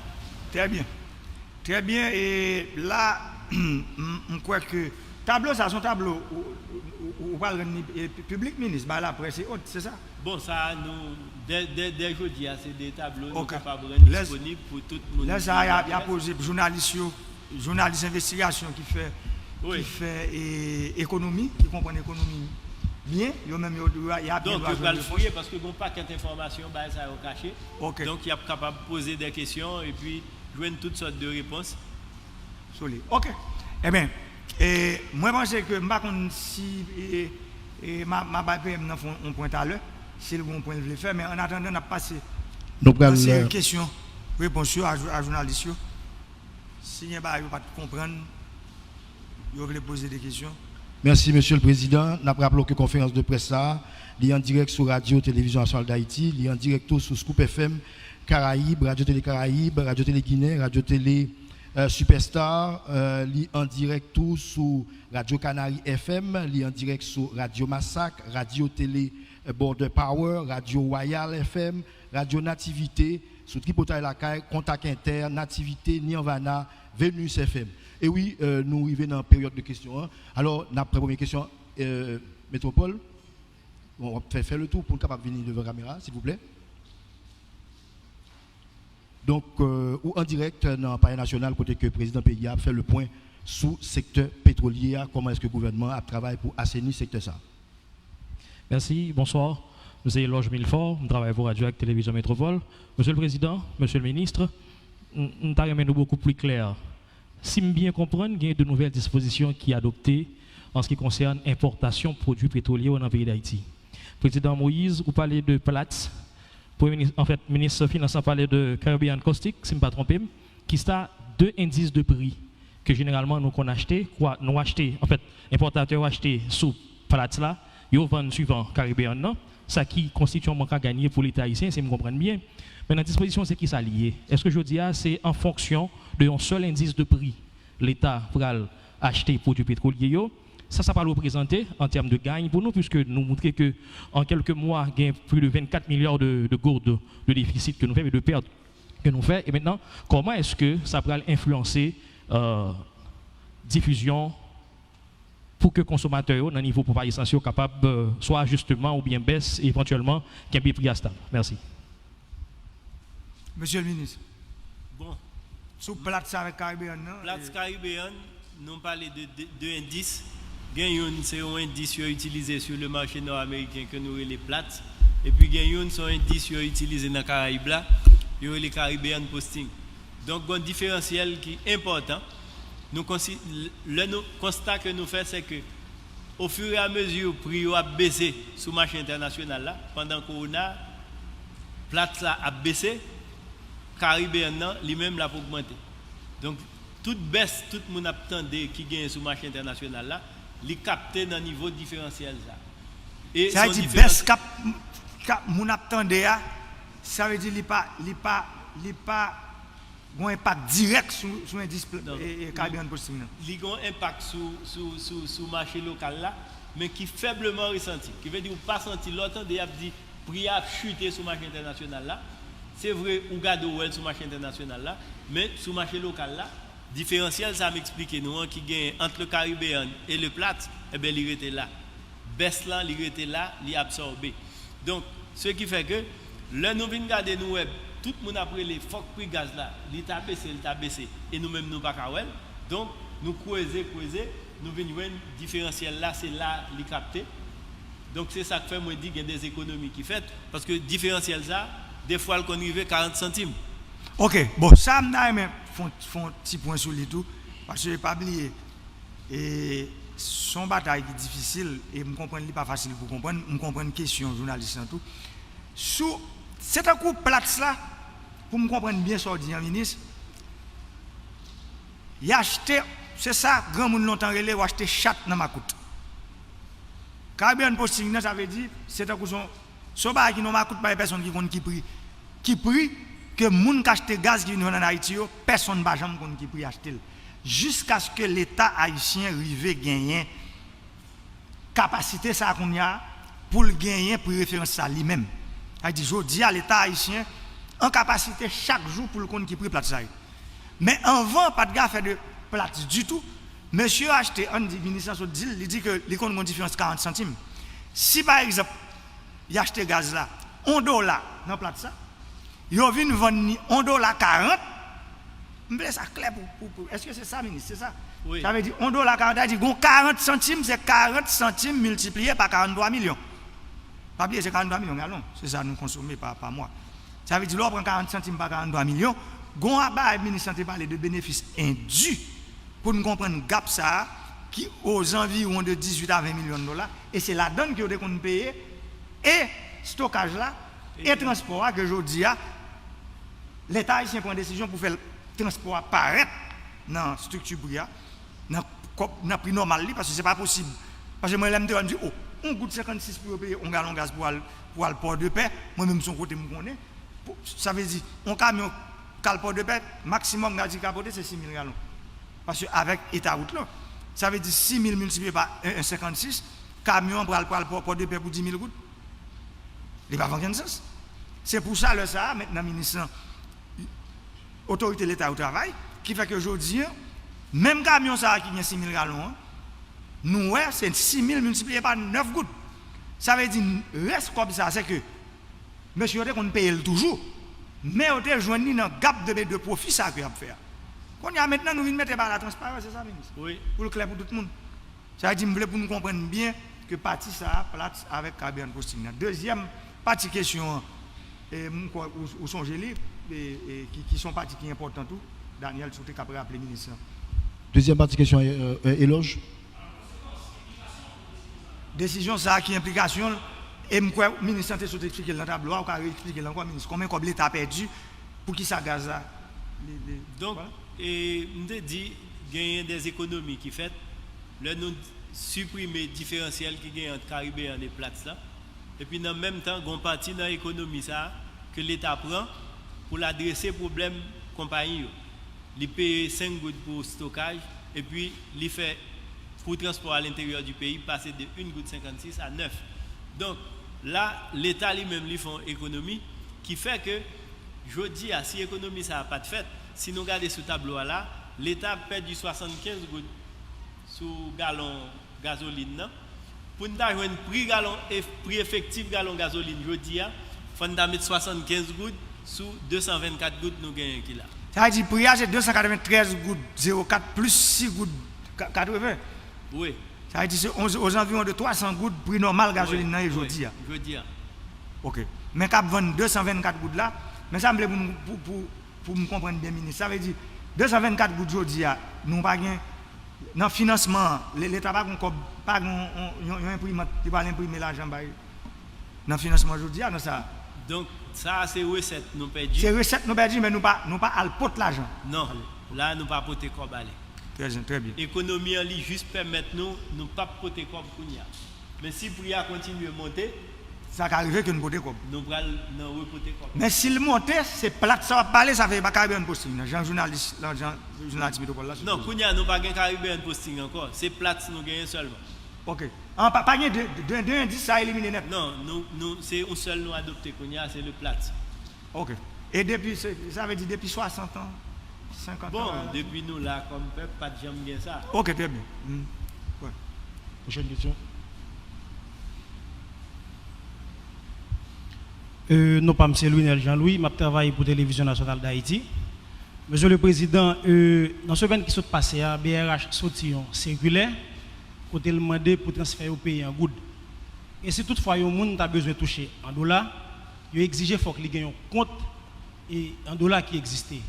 Trè byen. Trè byen, e la, m, m kwè ke tablo sa, se yon tablo ou, ou, ou, ou pral rann li, e, pi-, piblik, minis, bay laprès e ot, se sa? Bon, sa a, nou, dè, dè, dè jodi a, se de tablo nou kapab rann disponib pou tout moun ki gen enterè. Lè sa a, y a, y a poze jounalis yo, jounalis envestigasyon ki fè, ki fè, e, ekonomi, ki konprann ekonomi byen, yo menm, yo, y a, y a byen dwa jwenn repons. Donk, yo pral fouye, paske gen yon pakèt enfòmasyon, bagay sa yo kache. Donk, y ap kapab poze de kesyon, epi jwenn tout sòt de repons sou li. Oke. Ebyen, e, mwen panse ke m pa konn si, e, e, m a, m a bay P M nan fè yon pwen talè, si l gen yon pwen l vle fè, men annatandan, n ap pase nan seri kesyon, repons yo a jou-, a jounalis yo. Si gen bagay yo pa t konprann, yo vle poze de kesyon. Mèsi, Mesye le Prezidan. N ap raple w ke konferans de près sa a, li an dirèk sou Radyo Televizyon Nasyonal d Ayiti, li an dirèk tou sou Scoop F M Karayib, Radyo Tele Karayib, Radyo Tele Ginen, Radyo Tele, euh, Superstar, euh, li an dirèk tou sou Radyo Kanari F M, li an dirèk sou Radyo Masak, Radyo Tele, euh, Border Power, Radyo Wayal F M, Radyo Nativite, sou Tripotay Lakay, Kontak Entè, Nativite, Nirvana, Venus F M. E wi, euh, nou rive nan peryòd de kesyon an. Alò, n ap pran premye kesyon, euh, Metropole. Bon, w ap fè, fè le tou pou n kapab vini devan kamera, silvouplè. Donk, euh, ou an dirèk nan Palè Nasyonal, kote ke prezidan peyi a ap fè le pwen sou sektè petwolye a, kòman èske gouvènman an ap travay pou aseni sektè sa a. Mèsi, bonswa. M se Eloge Milfort, m travay pou Radyo ak Televizyon Metropole. Mesye le Prezidan, Mesye le Minis, m, m ta renmen nou bokou pli klè. Si m byen konprann, gen de nouvèl dispozisyon ki adopte an se ki konsène enpòtasyon pwodui petwolye yo nan peyi Dayiti. Prezidan Moïse, ou pale de Platts. Premye minis, anfèt, minis finans lan pale de Caribbean Caustic, si m pa twonpe m, ki sa de endis de pri ke jeneralman nou konn achte, kwa, nou achte, anfèt, enpòtatè yo achte sou Platts la, yo vann swivan Caribbean nan, sa ki konstitye yon mank a ganye pou Leta ayisyen, si m konprann byen. Men nan dispozisyon, se ki sa li ye? Èske jodi a, se an fonksyon de yon sèl endis de pri Leta pral achte pwodui petwolye yo? Sa, sa pral reprezante an tèm de gany pou nou, puiske nou montre ke an kèlke mwa, gen plis de vennkat milya de, de goud de defisit ke nou fè, men de pèt ke nou fè. E mentnan, kòman èske sa pral enfliyanse, euh, difizyon pou ke konsomatè yo nan nivo ponp a esans yo kapab, euh, swa ajisteman oubyen bès, evantyèlman kenbe pri a stab? Mèsi. Mesye le Minis. Bon. Sou Platts avèk Caribbean nan, Platts e Caribbean, nou pale de, de, de endis. Gen youn, se yon endis yo itilize sou le mache nò ameriken ke nou rele Platts. Epi gen youn, se yon endis yo itilize nan Karayib la, yo rele Caribbean Posting. Donk, gen yon diferansyèl ki enpòtan. Nou konsi-, lè nou, konsta ke nou fè, se ke, ofiramezi pri yo ap bese sou mache entènasyonal la, pandan kowona, Platts la ap bese, Caribbean nan, li menm, l ap ogmante. Donk, tout bès tout moun ap tande ki genyen sou mache entènasyonal la, li kapte nan nivo diferansyèl sa. E sa se vle yon di diferans- bès k ap, k ap, moun ap tande a, sa vle di li pa, li pa, li pa gen yon enpak dirèk sou, sou endis pl-, Non. e, e, Caribbean Posting nan. Li gen yon enpak sou, sou, sou, sou mache lokal la, men ki fèbleman resanti. Ki vle di ou pa santi, lè w tande y ap di pri a ap chite sou mache entènasyonal la. Se vre, ou gade ou wè l sou mache entènasyonal la, men sou mache lokal la, diferansyèl sa m eksplike nou an ki genyen ant le Caribbean e le Platts, enben, li rete la. Bès lan, li rete la, li absòbe. Donk, se ki fè ke, lè nou vin gade, nou wè tout moun ap rele fòk pri gaz la, li ta bese, li ta bese, e nou menm nou pa ka wè l. Donk, nou kreze, kreze, nou vin jwenn diferansyèl la, se la li kapte. Donk, se sa k fè mwen di gen de ekonomi ki fèt, paske diferansyèl sa, defwa l konn rive karant santim. Ok, bon, sa m ta renmen fè yon, fè yon ti pwen sou li tou, paske pa bliye, e, se yon batay ki difisil, e m konprann li pa fasil pou konprann, m konprann kesyon jounalis lan tou. Sou, se tankou Platts la, pou m konprann byen sa w di an, Minis, y achte, se sa granmoun lontan rele, w achte chat nan makout. Caribbean Posting nan, sa vle di, se tankou se yon, se yon bagay ki nan makout, pa gen pèsonn ki konn ki pri, ki pri ke moun k achte gaz ki vin vann ann Ayiti yo, pèsonn pa janm konn ki pri achte l. Jiskaske Leta ayisyen rive genyen kapasite sa a kounye a pou l genyen pri referans sa a li menm. Sa vle di, jodi a, Leta ayisyen an kapasite chak jou pou l konn ki pri Platts sa ye. Men anvan, pa t gen afè de Platts ditou. Mesye yo achte, ann di, minis lan sot di l, li di ke li konn gen yon diferans karant santim. Si, pa egzanp, y achte gaz la yon dola nan Platts sa, yo vin vann li yon dola karant, m vle sa klè pou, pou, pou, èske se sa, Minis? Se sa? Wi. Sa vle di yon dola karant, sa vle di gen yon karant santim, se karant santim miltipliye pa karant twa milyon. Pa bliye, se karant twa milyon galon, se sa nou konsome pa, pa mwa. Sa vle di, lè w pran karant santim pa karant twa milyon, gen yon bagay minis lan te pale de benefis endu, pou n konprann gap sa a, ki ozanviwon de dizuit a ven milyon dola, e se ladan l ke yo te konn peye, e stokaj la, e transpò a, ke jodi a, Leta ayisyen pran desizyon pou fè l, transpò a parèt nan estrikti pri a, nan kòb, nan pri nòmal li, paske se pa posib. Paske mwen, lè m te wè, m di, o, yon goud senkannsis pou yo peye yon galon gaz pou al, pou al Pòdepè, mwen menm, se yon kote m konnen. Pou, sa vle di, yon kamyon k al Pòdepè, maksimòm gaz li ka pote, se sis mil galon. Paske avèk eta wout lan, sa vle di sis mil miltipliye pa en, en senkannsis, kamyon an pral, pral Pò, Pòdepè pou dis mil goud. Li pa fè okenn sans. Se pou sa, lè sa a, mentnan minis lan, otorite Leta yo travay, ki fè ke jodi a, menm kamyon sa a ki gen sis mil galon an, nou wè se sis mil miltipliye pa nèf goud. Sa vle di, rès kòb sa a, se ke mesye yo te konn peye l toujou, men yo te jwenn li nan gap de, de pwofi sa a ke y ap fè a. Kounye a, mentnan, nou vin mete bagay la transparan, se sa, minis? Wi. Pou l klè pou tout moun. Sa vle di, m vle pou nou konprann byen ke pati sa a, Platts avèk Caribbean Posting nan. Dezyèm Pati kesyon an, e, m kwè ou, ou sonje li, e, e, ki, ki se yon pati ki enpòtan tou. Daniel, si w te kab raple minis lan. Dezyèm pati kesyon an, e, e, Elòj. Desizyon sa a ki enplikasyon l, e m kwè minis lan te sot eksplike l nan tablo a, ou ka re-eksplike l ankò, minis, konbyen kòb Leta pèdi, poukisa gaz la, li, li, Donk, vwala. E, m te di, genyen dè ekonomi ki fèt lè nou siprime diferansyèl ki genyen ant Caribbean e Platts la. Epi nan menm tan, gen yon pati nan ekonomi sa a ke Leta pran pou l adrese pwoblèm konpayi yo. Li peye senk goud pou stokaj, epi li fè kou transpò alenteryè di peyi pase de yon goud senkannsis a nèf. Donk, la, Leta li menm li fè yon ekonomi ki fè ke jodi a, si ekonomi sa a pa t fèt, si nou gade sou tablo a la, Leta pèdi swasannkenz goud sou galon gazolin nan. Pou n ta jwenn pri galon, pri efektif galon gazolin jodi a, fò n ta met swasannkenz goud sou de san vennkat goud nou genyen ki la. Sa vle di pri a se de san katreventrèz goud zewo kat plis sis goud ka- katreven. Wi, Sa vle di se on- ozanviwon de twa san goud pri nòmal gazolin nan ye jodi a. Jodi a. Ok. Men k ap vann de san vennkat goud la, men sa m vle pou m, pou, pou, pou m konprann byen, minis. Sa vle di, de san vennkat goud jodi a, nou pa gen, nan finansman an, le- Leta pa gen kòb, pa gen yon, yon, yon enprimant ki pral enprime lajan bay nan finansman jodi a, nan sa. Donk, sa a se resèt nou pèdi. Se resèt nou pèdi, men nou pa, nou pa al pot lajan. Non, la nou pa pote kòb ale. Trè, trè byen. Ekonomi an li jis pèmèt nou, nou p ap pote kòb kounye a. Men si pri a kontinye monte, Sa ka rive ke n pote kòb. nou pral nan repote kòb. Men si l monte, se Platts sa w ap pale, sa vle pa Caribbean Posting nan, jan jounalis, lan jan jounalis Metwopòl la sot Non, poze. Kounye a nou pa gen Caribbean Posting ankò, se Platts nou genyen sèlman. Ok. An, pa, pa gen de, de, de endis sa elimine nèt. Non, nou, nou se yon sèl nou adopte kounye a, se le Platts. Ok. E depi, se- sa vle di depi swasant an, senkant Bon, an. depi nou la kòm pèp, pa t janm gen sa. Ok, trè byen. Hmm. Wè. Pwochèn kesyon. Euh, non pa m se Louinel Jean Louis, m ap travay pou Televizyon Nasyonal d Ayiti. Mesye le Prezidan, euh, nan semèn ki sot pase a, B R H soti yon sikilè kote l mande pou transfè yo peye an goud. E si toutfwa yon moun ta bezwen touche an dola, yo egzije fòk li gen yon kont e an dola ki egziste.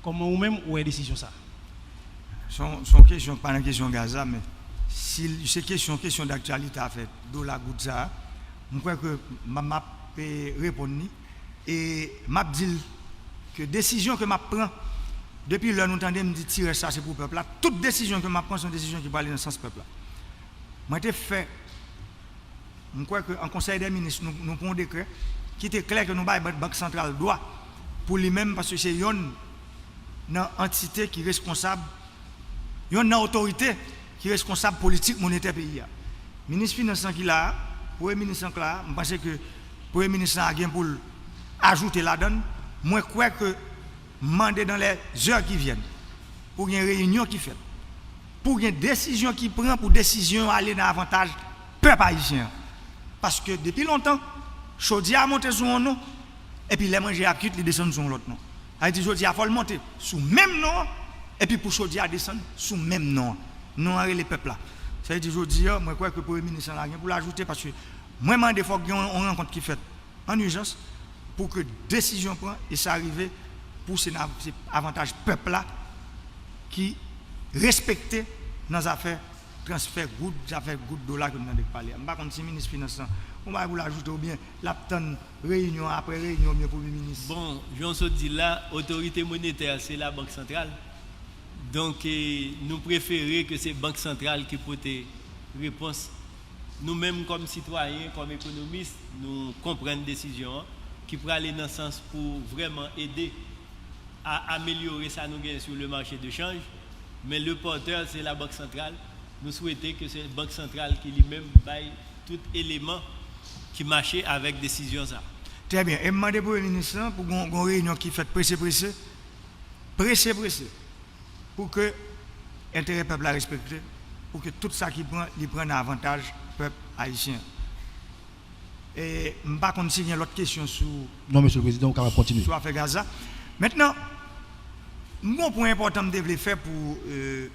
Kòman ou menm ou wè desizyon sa? Se yon, se yon kesyon ki pa nan kesyon gaz la, men si l- se kesyon, kesyon daktyalite afè dola goud sa a, m kwè ke m, m ap, e, reponn li. E m ap di l ke desizyon ke m ap pran, depi lè nou tande m di ti rès sa se pou pèp la, tout desizyon ke m ap pran se yon desizyon ki prale nan sans pèp la. Mwen te fè M kwè ke an Konsèy dè Minis, nou, nou pran yon dekrè ki te klè ke nou bay Bank, Bank Santral dwa pou li menm, paske se yonn nan antite ki reskonsab, yonn nan otorite ki reskonsab politik monetè peyi a. Minis Finans lan ki la a, Premye Minis lan ki la a, m panse ke Premye Minis lan a gen pou l ajoute ladan l. Mwen kwè ke mande dans les heures qui viennent pou gen reyinyon ki fèt, pou gen desizyon ki pran, pou desizyon yo ale nan avantaj pèp ayisyen an. Paske depi lontan, chodyè a monte sou yon non, epi lè manje a ap kuit, li desann sou yon lòt non. Sa vle di jodi a, fò l monte sou menm non an, epi pou chodyè a desann sou menm non an. Non an rele pèp la. Sa vle di jodi a, mwen kwè ke Premye Minis lan la gen pou l ajoute, paske mwen mande fòk gen yon, yon rankont ki fèt an ijans pou ke desizyon pran e sa rive pou se nan se avantaj pèp la ki respekte nan zafè transfè goud, zafè goud dola ke m tande k pale a. M pa konn si minis finans lan gon bagay pou l ajoute oubyen l ap tann reyinyon apre reyinyon oubyen premye minis. Bon, jan w sot di l la, otorite monetè se Labank Santral. Donk, e, nou prefere ke se Bank Santral ki pote repons. Nou menm kòm sitwayen, kòm ekonomis, nou konprann desizyon an ki prale nan sans pou vrèman ede a amelyore sa nou genyen sou le marché de change, men le porteur se Labank Santral. Nou swete ke se Bank Santral ki li menm bay tout eleman ki mache avèk desizyon sa. Trè byen. E m mande Premye Minis lan pou gon, gon reyinyon ki fèt prese prese, prese prese, pou ke enterè pèp la respekte, pou ke tout sa ki pran, li pran nan avantaj pèp ayisyen an. E m pa konn si gen lòt kesyon sou Non, Mesye le Prezidan, ou kapab kontinye. sou afè gaz la. Mentnan, m gon pwen enpòtan m te vle fè pou, e,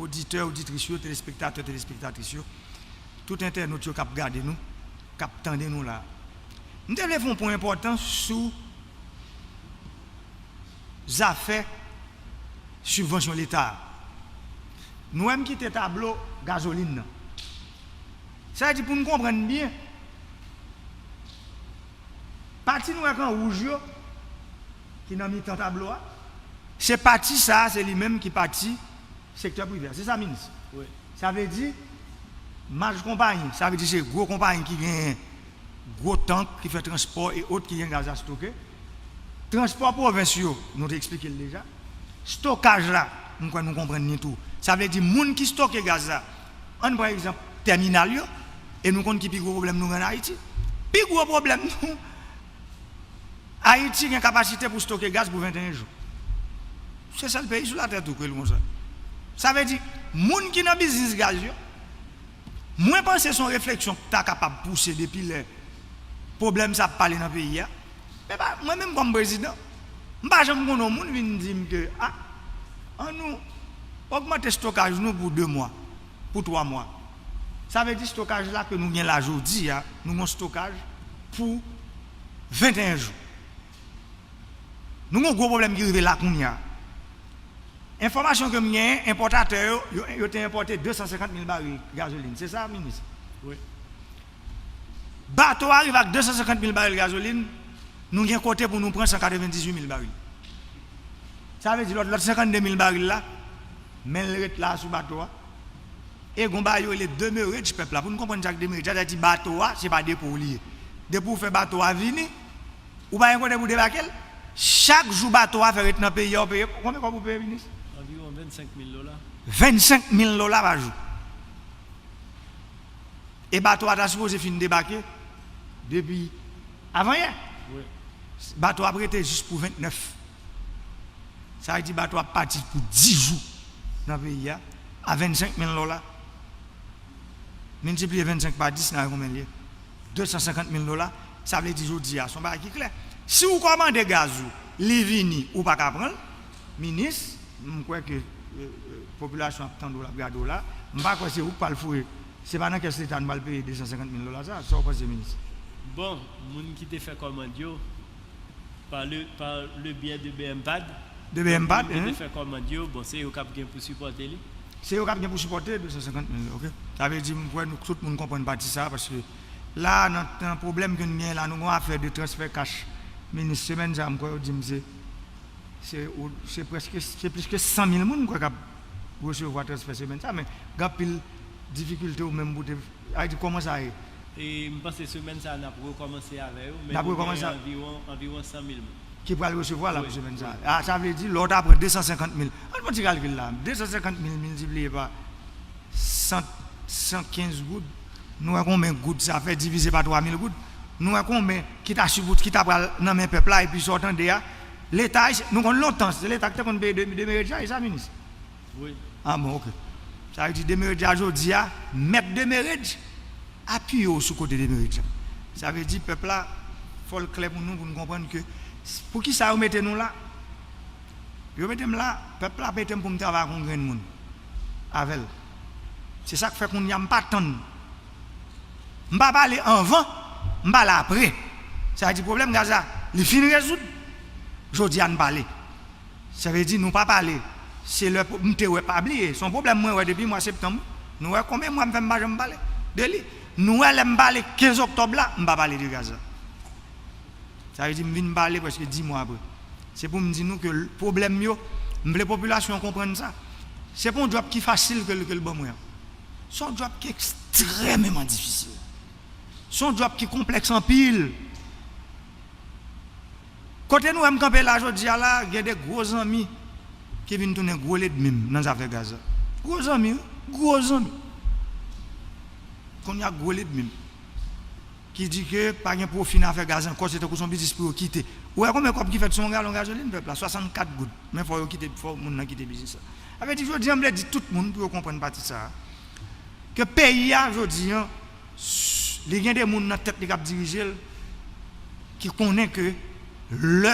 oditè, oditris yo, telespektatè, telespektatris yo, tout entènot yo k ap gade nou, k ap tande nou la. M te vle fè yon pwen enpòtan sou zafè sibvansyon Leta a. Nou wè m kite tablo gazolin nan. Sa vle di pou n konprann byen, pati nou wè k an wouj yo, ki nan mitan tablo a, se pati sa a, se li menm ki pati sektè prive a. Se sa, minis? Wi. Sa vle di, maj konpayi, sa vle di se gwo konpayi ki genyen gwo tank, ki fè transpò e ot, ki gen gaz la stoke. Transpò pwovens yo, nou te eksplike l deja. Stokaj la, m kwè nou konprann li tou. Sa vle di moun ki stoke gaz la, ann pran egzanp tèminal yo, e nou konn ki pi gwo pwoblèm nou gen ann Ayiti. Pi gwo pwoblèm nou, Ayiti gen kapasite pou stoke gaz pou venteyen jou. Se sèl peyi sou latè tou k rele konsa. Sa vle di, moun ki nan biznis gaz yo, mwen panse se yon refleksyon k ta kapab pouse depi lè pwoblèm sa ap pale nan peyi a. Men pa, mwen menm kòm prezidan, m pa janm konnen yon moun vin di m ke, a, ann nou ogmante stokaj nou pou de mwa, pou twa mwa. Sa vle di stokaj la ke nou gen la jodi a, nou gen yon stokaj pou venteyen jou. Nou gen yon gwo pwoblèm ki rive la kounye a. Enfòmasyon ke m genyen, enpòtatè yo, yo, yo te enpòte de san senkant mil baril gazolin. Se sa, minis? Wi. Bato a rive ak de san senkant mil baril gazolin, nou gen kote pou nou pran san katrevendizuit mil baril. Sa vle di lòt, lòt senkannde mil baril la, men l ret la sou bato a. E gon bagay yo rele demurrage pèp la. Pou n konprann sa k demurrage, sa vle di bato a, se pa depo w li ye. Depi w fè bato a vini, ou pa gen kote pou debake l. Chak jou bato a fè ret nan peyi a, ou peye, konbyen kòb ou peye, minis? Anviwon vennsenk mil dola. Vennsenk mil dola pa jou. E bato a ta sipoze fin debake depi avanyè. Wi. Bato a ap rete jis pou ventnèf. Sa vle di bato a ap pati pou dis jou nan peyi a, a vennsenk mil dola. Miltipliye vennsenk pa dis, n a wè konbyen l ye. De san senkant mil dola. Sa vle di jodi a, se yon bagay ki klè. Si w kòmande gaz ou, li vini, ou pa ka pran l, minis, m kwè ke, e, e, popilasyon ap tande w, l ap gade w la. M pa kwè se ou k pral foure. Se pa nan kès Leta nou pral peye de san senkant mil dola sa. Sa w panse, minis? Bon, moun ki te fè kòmand yo, par le, par le biais de B M pad. De B M pad, moun ki te fè kòmand yo, bon, se yo k ap gen pou sipòte li. Se yo k ap gen pou sipòte de san senkant mil, oke? Sa vle di, m kwè nou, tout moun konprann pati sa, paske la, nan, nan pwoblèm ke n gen la, nou gen yon afè de transfè kach. Minis, semèn sa, m kwè yo di m se, se, se prèske, se plis ke san mil moun, m kwè, k ap resevwa transfè semèn sa, men gen anpil difikilte ou menm pou te, sa vle di, kòman sa ye? E m panse semèn sa a, n ap rekòmanse avè yo, men nou genyen anviwon, anviwon san mil moun ki pral resevwa la pou semèn sa a. Wi. A, sa vle di, lè w ta pran de san senkant mil, ann fè yon ti kalkil la, de san senkant mil miltipliye pa san, san kenz goud, nou wè konbyen goud sa fè divize pa twa mil goud, nou wè konbyen ki ta sipòte, ki ta pral nan men pèp la, epi sa w tande a, Leta, nou konn lontan, se Leta ki te konn peye de, demerej la, e sa, minis? Wi. A bon, oke. Sa vle di demerej la jodi a, mèt demerej apiye w sou kote demerej la. Sa vle di pèp la, fò l klè pou nou, pou n konprann ke s-, poukisa yo mete nou la? Yo mete m la, pèp la mete m pou m travay ak yon grenn moun avè l. Se sa k fè kounye a m pa tann. M pa pale anvan, m pale apre. Sa vle di pwoblèm gaz la, li fin rezoud. Jodi a n pale. Sa vle di nou pa pale. Se lè pou, m te wè, pa bliye, se yon pwoblèm mwen wè depi mwa septanm. Nou wè konbyen mwa m fè m pa janm pale de li. Nou wè lè m pale kenz oktòb la, m pa pale de gaz la. Sa vle di m vin pale prèske dis mwa apre. Se pou m di nou ke l-, pwoblèm yo, m vle popilasyon an konprann sa. Se pa yon djòb ki fasil ke l, ke l ban mwen an. Se yon djòb ki ekstrèmeman difisil. Se yon djòb ki konplèks anpil. Kote nou wè m kanpe la jodi a la, gen de gwo zanmi ki vin tounen gwo lènmi m nan zafè gaz la. Gwo zanmi, wi, gwo zanmi. Kounye a gwo lènmi m ki di ke pa gen pwofi nan afè gaz ankò, se tankou se yon biznis pou yo kite. Ou wè konbyen kòb ki fèt sou yon galon gazolin, pèp la? Swasannkat goud. Men fò yo kite, fò moun nan kite biznis la. Sa vle di, jodi a, m vle di tout moun pou yo konprann pati sa a, ke peyi a, jodi a, s-, li gen de moun nan tèt li k ap dirije l, ki konnen ke lè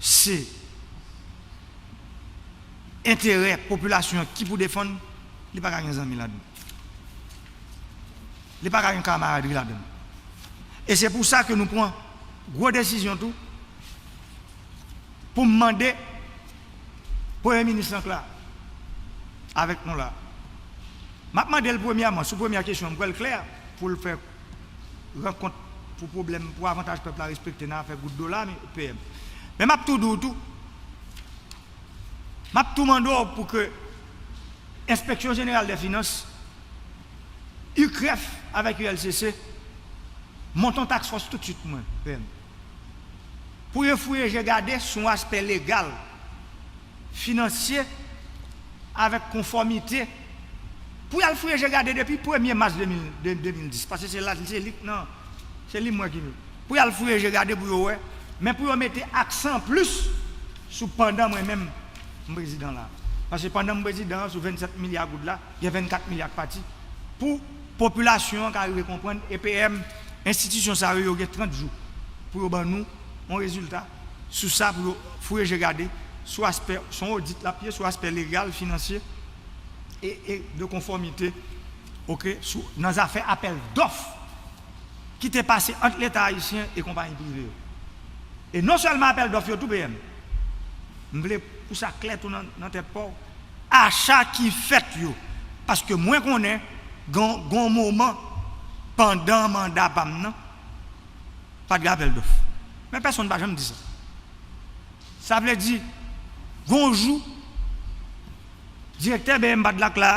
se enterè popilasyon an ki pou defann, li pa ka gen zanmi ladan l. Li pa ka gen kamaradri ladan l. E se pou sa ke nou pran gwo desizyon tou pou m mande Premye Minis lan k la avèk nou la. M ap mande l premyèman, sou premyè kesyon an, m kwè l klè pou l fè rankont pou pwoblèm, pou avantaj pèp la respekte nan afè goud do la, P M. Men m ap tou di w tou, m ap tou mande w pou ke Enspeksyon Jeneral dè Finans, UCREF avèk U L C C monte yon task force tout swit, mwen, P M, pou yo fouye je gade sou yon aspè legal, finansye, avèk konfòmite, pou y al fouye je gade depi premye mas de mil, de, de mil dis, paske se la, se li k nan, se li m wè ki, pou y al fouye je gade pou yo wè, men pou yo mete aksan plis sou pandan mwen menm m prezidan la. Paske pandan m prezidan an, sou vennsèt milya goud la, gen vennkat milya k pati pou popilasyon an ka rive konprann E P M, enstitisyon sa yo, yo gen trant jou pou yo ban nou yon rezilta sou sa, pou yo fouye je gade sou aspè, se yon odit l ap ye, sou aspè legal, finansye e, e de konfòmite, oke, sou, nan zafè apèl dòf ki te pase ant Leta ayisyen e konpayi prive yo. E non sèlman apèl dòf yo tou, P M, m vle pou sa klè tou nan, nan tèt pa w, acha ki fèt yo, paske mwen konnen gen, gen yon moman pandan manda pa m nan, pa t gen apèl dòf. Men pèsonn pa janm di sa. Sa vle di, gen yon jou, direktè B M pad la k la,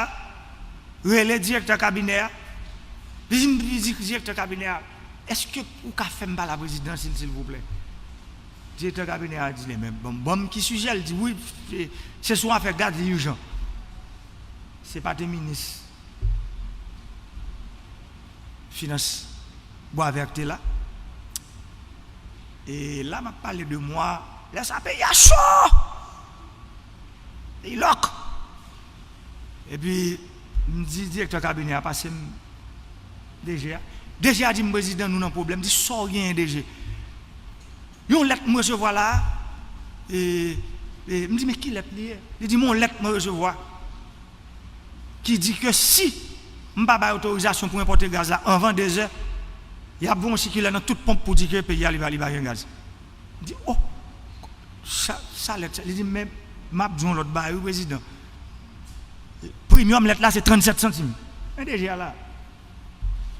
rele direktè kabinè a, li di, li di direktè kabinè a, èske ou ka fè m pale a prezidan, sil, silvouplè? Direktè kabinè a di li, men ban m, ban m ki sijè, li di, wi, se, se sou afè gaz, li ijan. Se pa te minis finans Boisvert te la. E la, m ap pale de mwa, lè sa peyi a cho! Peyi lòk! Epi, m di direktè kabinè a, pase m D G a. D G a di m, prezidan, nou nan pwoblèm. M di, sa w genyen, D G? Yon lèt m resevwa la a, e, e, m di, men ki lèt li ye? Li di m, yon lèt mwen resevwa ki di ke si m pa bay otorizasyon pou enpòte gaz la anvan dezè, y ap voye yon sikilè nan tout ponp pou di ke peyi a li pa, li pa gen gaz. M di, o, sa, sa lèt sa? Li di, men m ap di w yon lòt bagay, wi, prezidan. Premyòm lèt la, se trannsèt santim. Men D G a la.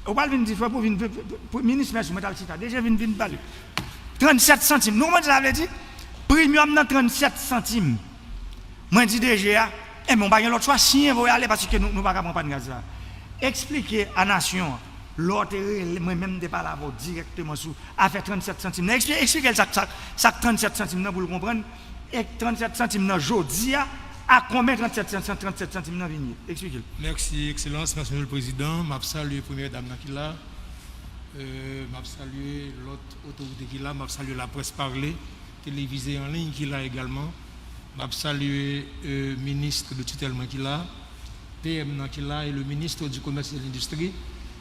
Ou pral vin di, fò pou vin, pou, pou, pou, minis, mèsi, mwen t al chita. D G vin, vin pale. Trannsèt santim. Nou konprann sa sa vle di? Premyòm nan trannsèt santim. Mwen di D G a, enben, ou pa gen lòt chwa, siyen, voye ale, paske nou, nou pa ka pran pàn gaz la. Eksplike a nasyon an, lè w te rele, mwen menm m te pale avè w dirèkteman sou afè trannsèt santim nan. Ekspli-, eksplike l sa, sa, sa k trannsèt santim nan pou l konprann. E trannsèt santim nan jodi a, a konbyen trannsèt santim, trannsèt santim nan vin ye? Eksplike l. Mèsi, Ekselans, mèsi, Mesye le Prezidan. M ap salye Premyè Dam nan ki la. Euh, m ap salye lòt otorite ki la. M ap salye laprès pale, televize an liy ki la egalman. M ap salye, euh, minis de titèl mwen ki la, P M nan ki la, e le ministre du Commerce et de l'Industrie,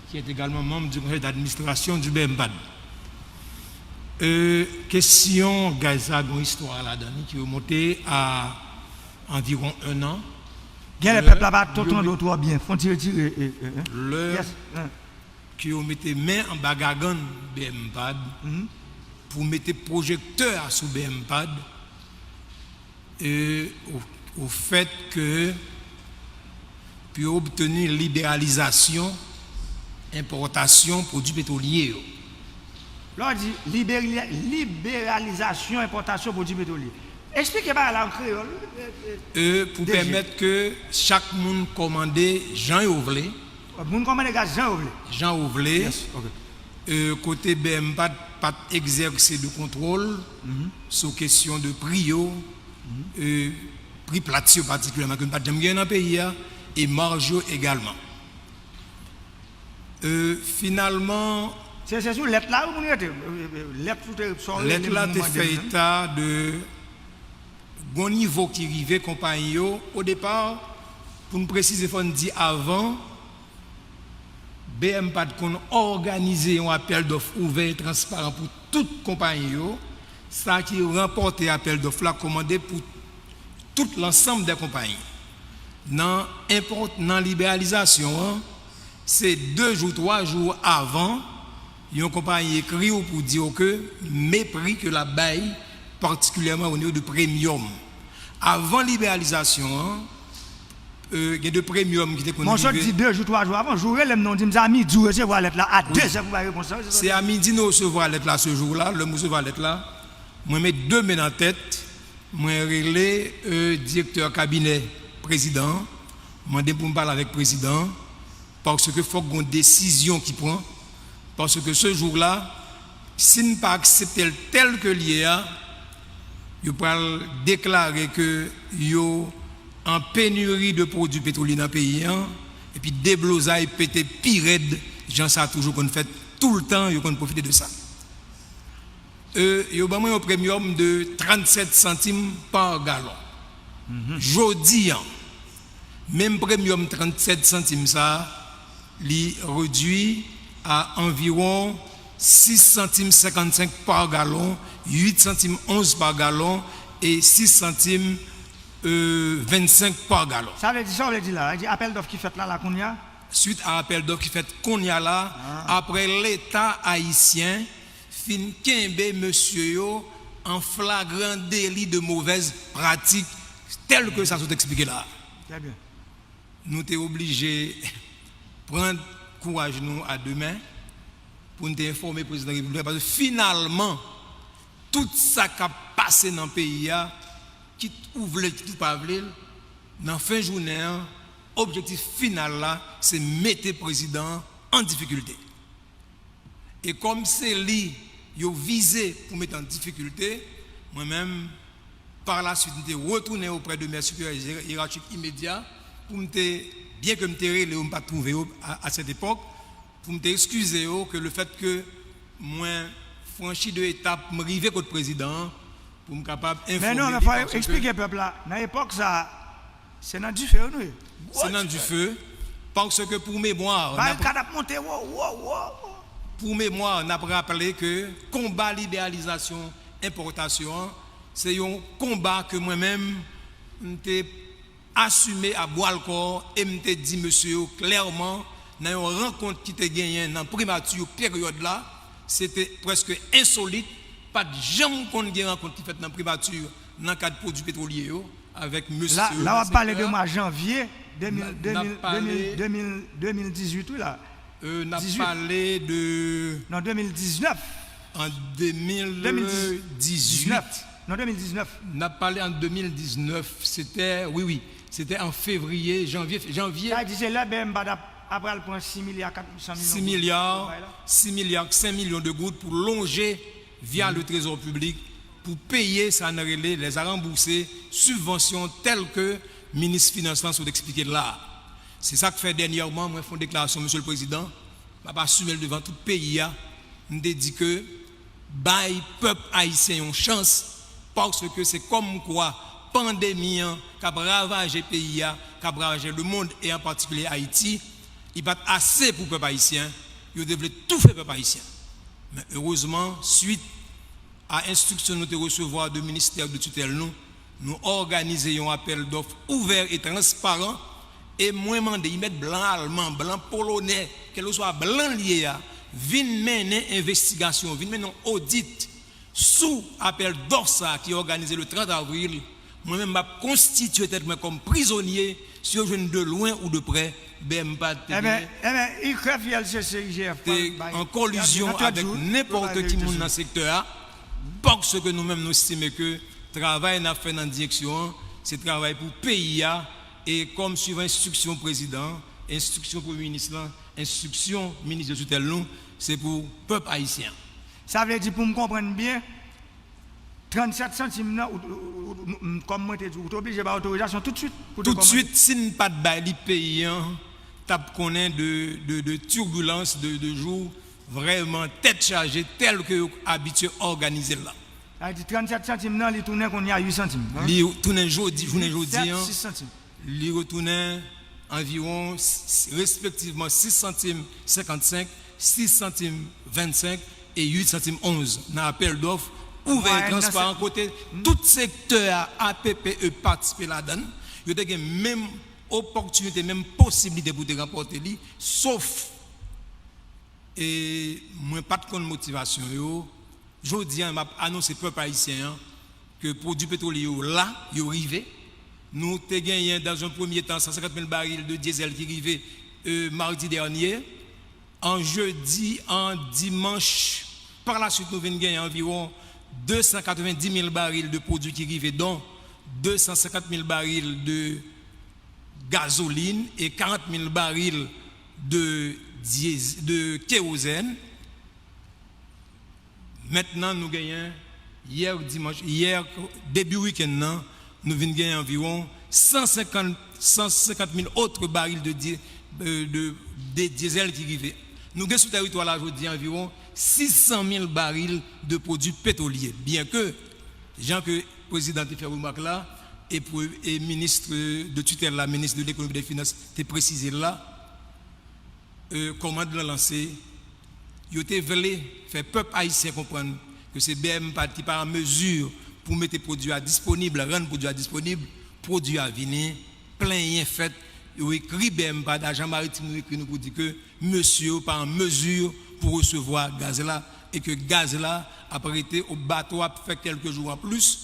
qui est également membre du conseil d'administration du B M pad. Euh, kesyon gaz sa, gon istwa ladan li ki remonte a anviwon en an. Genlè pèp la pa t tande w twò byen. Fò w ti retire, e, e, e. Lè ke yo mete men anba gagann B M pad pou mete pwojektè a sou B M pad, e, o, o fèt ke pou yo obteni liberalizasyon enpòtasyon pwodui petwolye yo. Lè w di liberi-, liberalizasyon enpòtasyon pwodui petwolye, eksplike bagay la an kreyòl, e, e, e, pou pèmèt ke chak moun kòmande jan yo vle. Moun kòmande gaz jan yo vle. Jan yo vle. Yes, ok. E, kote B M pad pa t egzèse de kontwòl sou kesyon de pri yo, e, pri plat yo patikilyèman, ke nou pa t janm genyen nan peyi a, e maj yo egalman. E, finalman, se, se sou lèt la wi pou n rete. E, e, lèt ou te, sa w rele lèt la te fè eta de gon nivo ki rive konpayi yo. O depa, pou n presize, fò n di avan, B M pad konn òganize yon apèl dòf ouvè e transparan pou tout konpayi yo. Sa ki ranpòte apèl dòf la kòmande pou tout lansanm dè konpayi. Nan enpòt-, nan liberalizasyon an, se de jou, twa jou avan, yon konpayi ekri w pou di w ke mepri ke l ap bay, patikilyèman o nivo de premium. Avan liberalizasyon an, euh, gen de premium ki te konn Bon, sot rive. Di de jou, twa jou avan, jou rele m non, di m se a midi w resevwa lèt la, a de zè pou bay repons la. Se a midi nou resevwa lèt la, se jou la, lè m resevwa lèt la, mwen met de men nan tèt, mwen rele, euh, direktè kabinè prezidan an, mande pou m pale avèk prezidan an, paske fòk gon desizyon ki pran, paske se jou la, si n pa aksepte l tèl ke l ye a, yo pral deklare ke yo an peniri de pwodui petrolye nan peyi an, epi deblozay pete pi rèd, jan sa toujou konn fèt toultan, yo konn pwofite de sa. Euh, yo ban mwen yon premium de trannsèt santim pa galon. Jodi an, menm premium trannsèt santim sa, li redwi a anviwon sis santim senkannsenk pa galon, uit santim onz pa galon e sis santim, euh, vennsenk pa galon. Sa vle di, sa w vle di la, di apèl dòf ki fèt la, la kounye a? Swit a apèl dòf ki fèt kounye a la, apre Leta ayisyen fin kenbe mesye yo an flagran deli de movèz pratik, tèl ke sa sot eksplike la. Trè byen. Nou te oblije pran kouraj nou a de men pou n te enfòme prezidan repiblik la, paske finalman, tout sa k ap pase nan peyi a, kit ou vle l, kit ou pa vle l, nan fen jounen an, objektif final la, se mete prezidan an an difikilte. E kòm se li yo vize pou mete an difikilte, mwen menm, pa la swit, m te retounen oprè de mè siperyè yerachik imedya pou m te, byen ke m te rele yo, m pa t twouve yo a, a sèt epòk, pou m te eskize yo ke le fèt ke mwen franchi de etap, m rive kot prezidan an, pou m kapab enfòme. Men non, men fò eksplike pèp la, nan epòk sa, se nan dife nou ye. Se nan dife, paske pou memwa, barikad ap monte wo, wo, wo, wo. Pou memwa, n ap raple ke konba liberalizasyon enpòtasyon an, se yon konba ke mwen menm, m te asime a bwa l kò e m te di mesye yo klèman nan yon rankont ki te genyen nan primati peryòd la, se te prèske ensolit, pa t janm konn gen rankont ki fèt nan primati nan kad pwodui petwolye yo avèk mesye yo. La, la w ap pale de mwa janvye de mil, de mil, de mil, de mil dizuit, wi la. Euh, n ap pale de... Non, de mil diznèf. An de mil dizuit. Non, de mil diznèf. N ap pale an de mil diznèf, se te, wi, wi, se te an fevriye, janvye, janvye. Sa vle di se lè B M P a t ap, ap pral pran sis milya kat san milyon goud. Sis milya, sis milya senk milyon de goud pou lonje via le trésor public pou peye sa n rele les à rembourser, sibvansyon tèl ke minis finans lan sot eksplike la. Se sa k fè dènyèman mwen fè yon deklarasyon, Mesye le Prezidan, m ap asime l devan tout peyi a, m te di ke bay pèp ayisyen yon chans, paske se kòmkwa pandemi an k ap ravaje peyi a, k ap ravaje lemonn e an patikilye Ayiti, li pa t ase pou pèp ayisyen, yo te vle toufe pèp ayisyen. Men erezman, swit a enstriksyon nou te resevwa de ministè de titèl nou, nou òganize yon apèl dòf ouvè e transparan, e mwen mande, y mèt blan alman, blan polonè, kèlkeswa blan l ye a, vin mennen envestigasyon, vin mennen yon odit sou apèl dòf sa a ki òganize le trant avril. Mwen menm, m ap konstitye tèt mwen kòm prizonye, si yo jwenn de lwen ou de prè, B M P a te gen, te an kolizyon avèk nenpòt ki moun nan sektè a, paske nou menm nou estime ke travay n ap fè nan direksyon an, se travay pou peyi a, e kòm swivan enstriksyon prezidan an, enstriksyon premye minis lan, enstriksyon minis de titèl nou, se pou pèp ayisyen an. Sa vle di, pou m konprann byen, trannsèt santim nan, ou, ou, ou, ou, kòm mwen te di, ou te oblije bay otorizasyon toutswit pou te kòmanse. Toutswit, si n pa t bay li, peyi an t ap konnen de, de, de tibilans, de, de jou vrèman tèt chaje, tèl ke yo abitye òganize l la. Sa vle di trannsèt santim nan, li tounen kounye a uit santim, non? Li tounen jodi, jounen jodi an, li retounen anviwon s-, s-, respektivman sis santim senkannsenk, sis santim vennsenk e uit santim onz nan apèl dòf ouvè e transparan, kote tout sektè a, A P P E patisipe ladan l. Yo te gen menm opòtinite, menm posiblite pou te ranpòte li, sof E mwen pa t konn motivasyon yo. Jodi a, m ap anonse pèp ayisyen an ke pwodui petwolye yo la, yo rive. Nou te genyen, dans un premier temps, san senkant mil baril de dyezèl ki rive, euh, madi dènye. An jedi, an dimanch, pa la swit, nou vin genyen anviwon de san katrevenndis mil baril de pwodui ki rive, dont de san senkant mil baril de gazolin e karant mil baril de dyez-, de kewozèn. Mentnan, nou genyen, yè dimanch, yè, debi wikenn nan, nou vin genyen anviwon san senkant, san senkant mil otre baril de dye-, de, de, de dyezèl ki rive. Nou gen sou tèritwa la jodi anviwon sis san mil baril de pwodui petwolye. Byenke, jan ke prezidan te fè remak la, e, pre-, e minis de titèl la, minis de lekonomi e de finans, te presize l la, euh, kòmand lan lanse, yo te vle fè pèp ayisyen konprann ke se B M pad ki pa an mezi pou mete pwodui a disponib, rann pwodui a disponib, pwodui a vini, plenyen fèt, yo ekri B M pad, ajan maritim nou ekri nou pou di ke mesye yo pa an mezi pou resevwa gaz la, e ke gaz la ap rete, o bato ap fè kèlke jou an plis,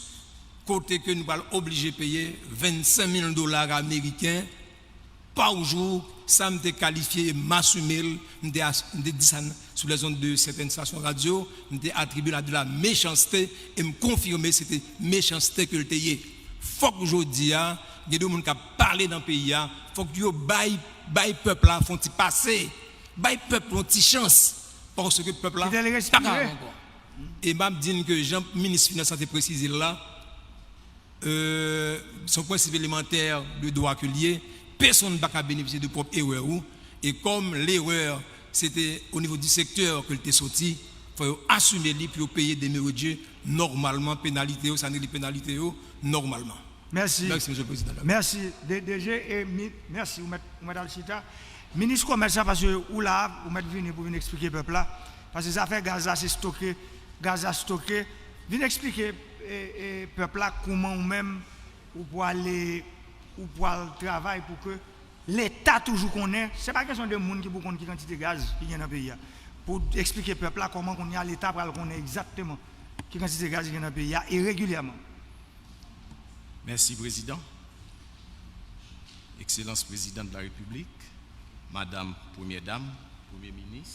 kote ke nou pral oblije peye vennsenk mil dola ameriken pa jou, sa m te kalifye e m asime l, m te as-, m te di sa n-, sou les ondes de certaines stations radio, m te atribye l a de la méchanceté, e m konfime se te mechanste ke l te ye. Fòk jodi a, gen de moun k ap pale nan peyi a, fòk yo bay, bay pèp la fè yon ti pase, bay pèp yon ti chans, paske pèp la pa ka ankò. E m ap di n ke jan minis finans lan te presize l la, euh, se yon prensip elemantè de dwa ke l ye, pèsonn pa ka benefisye de pwòp erè ou, e kòm lerè se te o nivo di sektè ke l te soti, fò yo asime li pou yo peye demeure de jeu nòmalman, penalite yo, sa n rele penalite yo, nòmalman. Mèsi. Mèsi, Mesye Prezidan. Mèsi, D-, DG, e mi-, mèsi, ou mèt, ou mèt al chita. Minis Komès la, paske ou la, ou mèt vini pou vin eksplike pèp la, paske zafè gaz la, se stoke, gaz la stoke. Vin eksplike, e, e, pèp la kòman ou menm, ou pwale, ou pwal travay pou ke Leta toujou konnen, se pa kesyon de moun ki pou konn ki kantite gaz ki gen nan peyi a. Pou eksplike pèp la kòman kounye a Leta pral konnen egzakteman ki kantite gaz ki gen nan peyi a e regilyèman. Mèsi, Prezidan. Ekselans Prezidan de la Repiblik, Madanm Premyè Dam, Premye Minis,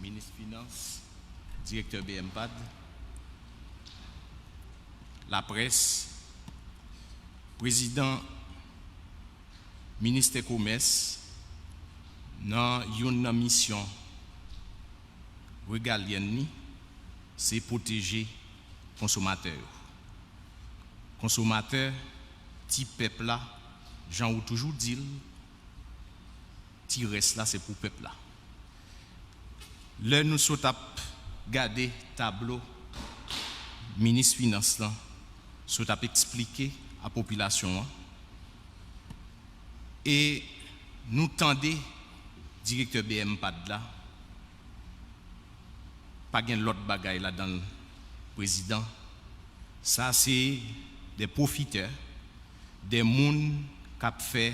Minis Finans, Direktè B M pad, laprès, Prezidan Ministè Komès, nan youn nan misyon regalyèn li, se pwoteje konsomatè yo. Konsomatè, ti pèp la, jan ou toujou di l, ti rès la se pou pèp la. Lè nou sot ap gade tablo minis finans lan sot ap eksplike a popilasyon an, e nou tande direktè B M pad la, pa gen lòt bagay ladan l, Prezidan. Sa se de pwofitè, de moun k ap fè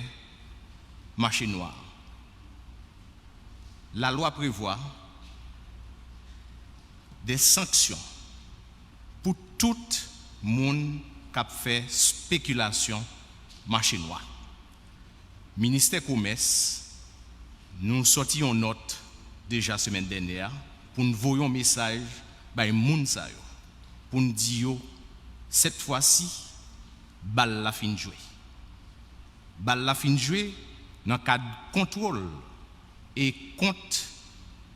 mache nwa. Lalwa prevwa de sanksyon pou tout moun k ap fè spekilasyon mache nwa. Ministè Komès, nou sòti yon nòt deja semèn dènyè a pou n voye yon mesaj bay moun sa yo, pou n di yo, sèt fwa si, bal la fin jwe. Bal la fin jwe nan kad kontwòl e kont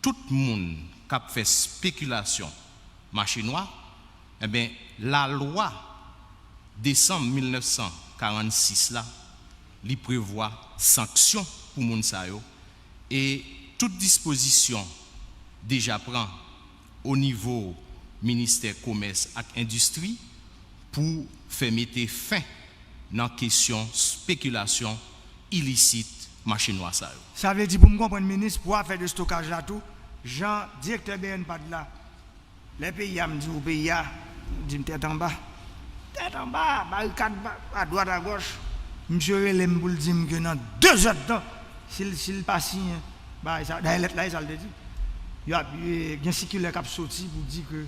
tout moun k ap fè spekilasyon mache nwa, enben, lalwa desanm mil nèf san karannsis la, li prevwa sanksyon pou moun sa yo, e tout dispozisyon deja pran o nivo Ministè Komès ak Endistri pou fè mete fen nan kesyon spekilasyon ilisit mache nwa sa yo. Sa vle di, pou m konprann, minis, pou afè destokaj la tou, jan direktè B M pad la, lè peyi a, m di w peyi a, di m tèt anba. Tèt anba, barikad ba-, adwat agòch. Misye rele m pou l di m ke nan de zè d tan, si l, si l pa siyen, Bagay sa, dayè lèt la, e sa l te di. Y ap, e, gen sikilè k ap soti pou di ke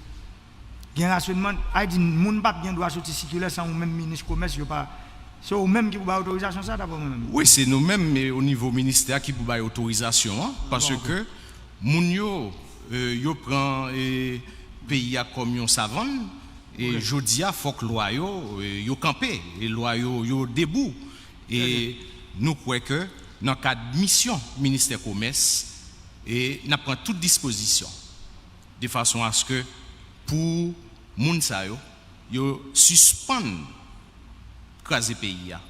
gen rasyonman, ay di moun p ap gen dwa soti sikilè san ou menm minis komès, yo pa, se ou menm ki pou bay otorizasyon sa, daprè mwen menm. Wi, se nou menm, e, o nivo ministè a ki pou bay otorizasyon an, paske moun yo, e, yo pran, e, peyi a kòm yon savann, e jodi a, fòk lwa yo, e, yo kanpe, e lwa yo, yo debou. E nou kwè ke nan kad misyon ministè komès, e n ap pran tout dispozisyon de fason aske pou moun sa yo, yo sispann kraze peyi a,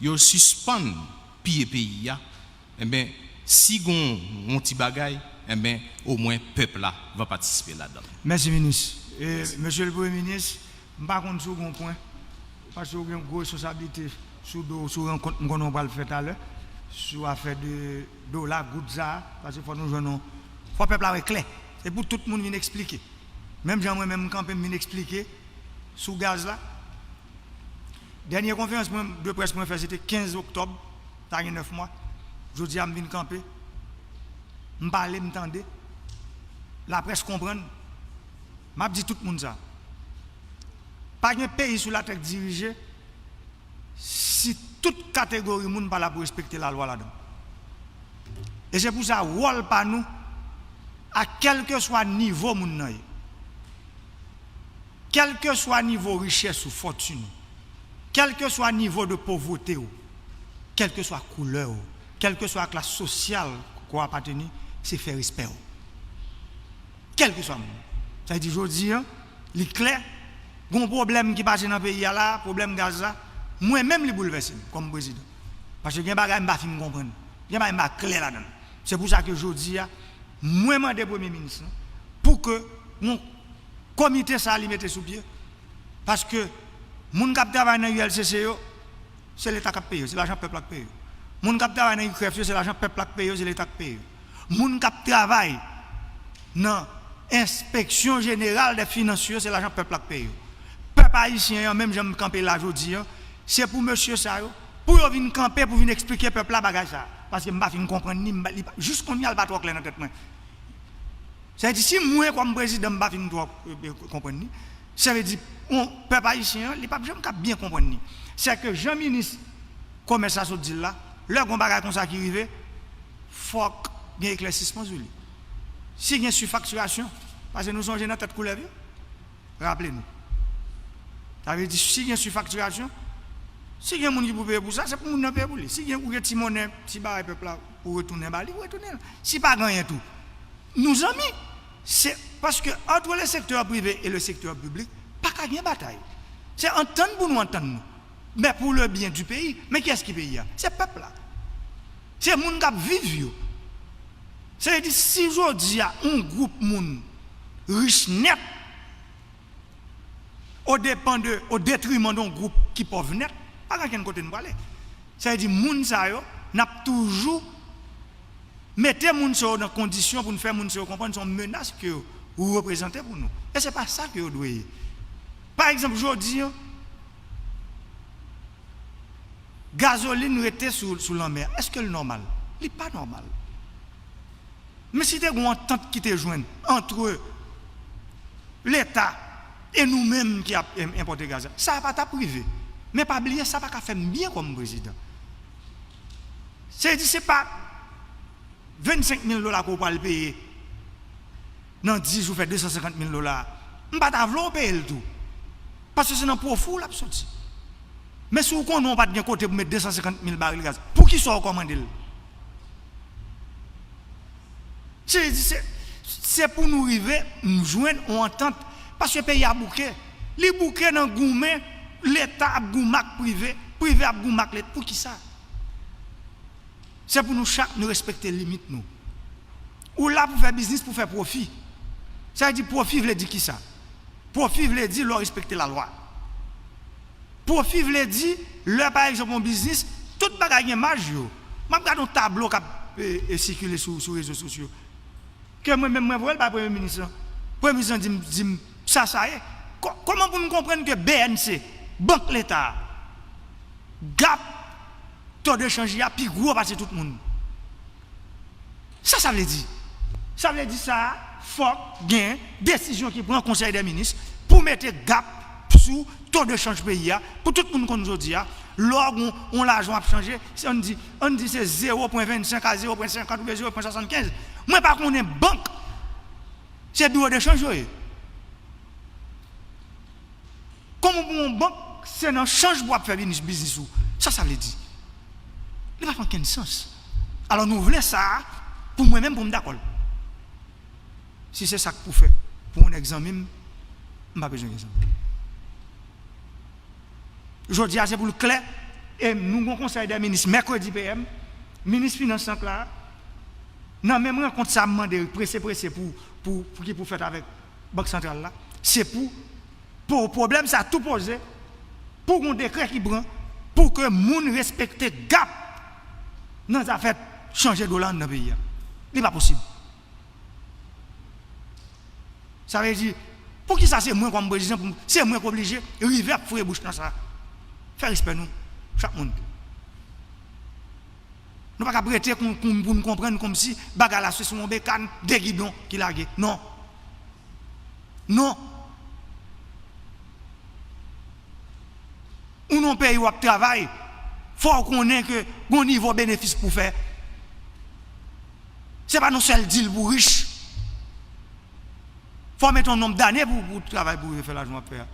yo sispann piye peyi a, enben, si gon yon ti bagay, enben, omwen pèp la va patisipe ladan l. Mèsi, minis. E, mesye le premye minis, m pa konn si w gen yon pwen, paske w gen gwo responsablite sou do w, sou rankont m konnen w pral fè talè, sou afè de dola, goud sa a, paske fò nou jwenn yon, fò pèp la wè klè. Se pou tout moun vin eksplike. Menm jan mwen menm m kanpe, m vin eksplike sou gaz la. Dènye konferans mwen, de près mwen fè, se te kenz oktòb, sa gen nèf mwa. Jodi a, m vin kanpe. M pale, m tande. Laprès konprann. M ap di tout moun sa. Pa gen peyi sou latè k dirije si tout kategori moun pa la pou respekte lalwa ladan. E se pou sa, wòl pa nou, a kèlkeswa nivo moun nan ye, kèlkeswa nivo richès ou, fòtin ou, kèlkeswa nivo de povreté ou, kèlkeswa koulè ou, kèlkeswa klas sosyal ke w apateni, se fè respè w. Kèlkeswa moun. Sa vle di, jodi a, li klè, gon pwoblèm ki pase nan peyi a la, pwoblèm gaz la, mwen menm li boulvèse m kòm prezidan. Paske gen bagay m pa fin konprann. Gen bagay m pa klè ladan l. Se pou sa ke jodi a, mwen mande premye minis lan pou ke yon komite sa li mete sou pye, paske moun k ap travay nan U L C C yo, se Leta k ap peye yo, se lajan pèp la k peye yo. Moun k ap travay nan I K R E F yo, se lajan pèp la k peye yo, se Leta k peye yo. Moun k ap travay nan Enspeksyon Jeneral dè Finans yo, se lajan pèp la k peye yo. Pèp ayisyen an, menm jan m kanpe la jodi a, se pou mesye sa yo, pou yo vin kanpe, pou vin eksplike pèp la bagay sa a. Paske m pa fin konprann ni, m pa, li pa, jis kounye a, li pa twò klè nan tèt mwen. Sa vle di, si mwen, kòm prezidan, m pa fin twò, e, e, konprann ni, sa vle di, on, pèp ayisyen an, li p ap janm ka byen konprann ni. Sèke jan minis komès la sot di l la, lè gon bagay konsa ki rive, fòk gen eklèsisman sou li. Si gen sifaktirasyon, paske nou sonje nan tèt koulèv yo, raple nou. Sa vle di, si gen sifaktirasyon, si gen moun ki pou peye pou sa, se pou moun nan peye pou li. Si gen, ou gen ti monnen, ti bagay pèp la, pou retounen ba li, ou retounen l. Si pa gen anyen tou, nou zanmi. Se paske entre le secteur privé et le secteur public, pa ka gen batay. Se antann pou nou antann nou. Men pour le bien du pays, men kiyès ki peyi a? Se pèp la. Se moun k ap viv yo. Se vle di, si jodi a, yon gwoup moun rich nèt, o depan de, o detriman de yon gwoup ki pòv nèt, pa gen ankenn kote n prale. Sa vle di, moun sa yo, n ap toujou mete moun sa yo nan kondisyon pou n fè moun sa yo konprann se yon menas ke yo reprezante pou nou. E se pa sa ke yo dwe ye. Pa egzanp, jodi a, gazolin rete sou, sou lanmè a. Èske l nòmal? Li pa nòmal. Men si te gen yon antant ki te jwenn antre Leta e nou menm ki ap, em, enpòte gaz la, sa pa t ap rive. Men pa bliye, sa pa ka fè m byen kòm prezidan. Se di, se pa vennsenk mil dola ke w pral peye nan dis jou, fè de san senkant mil dola. M pa ta vle w peye l tou. Paske se nan pwofi w l ap soti. Men si w konnen w pa t gen kote pou met de san senkant mil baril gaz, poukisa w kòmande l? Se, se, se pou nou rive, m jwenn yon antant, paske peyi a bouke. Li bouke nan goumen, Leta ap goumen ak prive, prive ap goumen ak Leta. Poukisa? Se pou nou chak nou respekte limit nou. Ou la pou fè biznis, pou fè pwofi. Sa vle di pwofi vle di kisa? Pwofi vle di lè w respekte lalwa. Pwofi vle di, lè pa egzanp yon biznis, tout bagay gen maj yo. M ap gade yon tablo k ap, e, e, sikile sou, sou rezo sosyo. Ke mwen menm mwen voye l bay premye minis lan. Premye minis lan di m, di m, sa sa ye. Kò-, kòman pou n konprann ke B N C, Bank Leta a, gap to de chanj li a pi gwo pase tout moun? Sa sa vle di? Sa vle di sa, fòk gen desizyon ki pran Konsèy dè Minis pou mete gap sou to de chanj peyi a, pou tout moun konn jodi a, lè w gen yon lajan w ap chanje, se, ann di, ann di se zewo pwen vennsenk a zewo pwen senkant oubyen zewo pwen swasannkenz. Mwen pa konnen bank, se biwo de chanj yo ye. Kòman pou yon bank, se nan chanj pou w ap fè biznis ou? Sa sa vle di? Li pa fè okenn sans. Alò nou vle sa a, pou mwen menm, pou m dakò l. Si se sa k pou fè pou yon nèg zanmi m, m pa bezwen gen zanmi. Jodi a se pou l klè, e nou gen yon Konsèy dè Minis mèkredi P M, minis finans lan k la, nan menm rankont sa a m mande prese prese pou, pou, pou ki pou fèt avèk Bank Santral la, se pou, pou pwoblèm sa a tou poze, pou gen yon dekrè ki pran, pou ke moun respekte gap nan zafè chanje dola anndan peyi a. Li pa posib. Sa vle di, poukisa se mwen kòm prezidan, pou m, se mwen k oblije rive ap foure bouch nan sa? Fè respè nou, chak moun. Nou pa ka ap rete pou, pou, pou n konprann kòmsi bagay la se sou yon bekàn, de gidon ki lage. Non. Non. Ou nan yon peyi w ap travay, fò w konnen ke gen yon nivo benefis pou w fè. Se pa nan sèl dil pou w rich. Fò w mete yon nonb dane pou, pou w travay pou w rive fè lajan w ap fè a.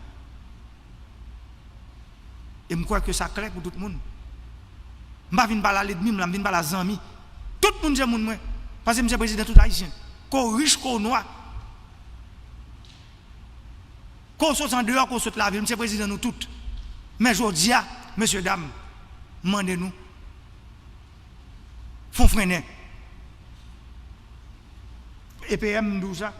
E m kwè ke sa klè pou tout moun. M pa vin pale a lènmi m la, m vin pale a zanmi. Tout moun se moun mwen. Paske m se prezidan tout Ayisyen. Ke w rich, ke w nwa. Ke w sot andeyò, ke w sot lavil, m se prezidan nou tout. Men jodi a, mesye dam, m mande nou, fon frennen. E P M m di w sa.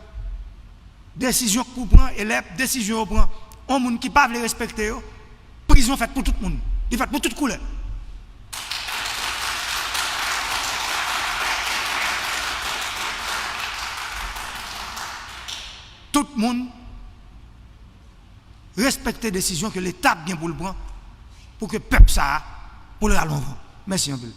Desizyon k pou pran, e lè desizyon yo pran, yon moun ki pa vle respekte yo, prizon fèt pou tout moun. Li fèt pou tout koulè. Tout moun respekte desizyon ke Leta ap gen pou l pran pou ke pèp sa a, pou l rale yon van. Mèsi anpil.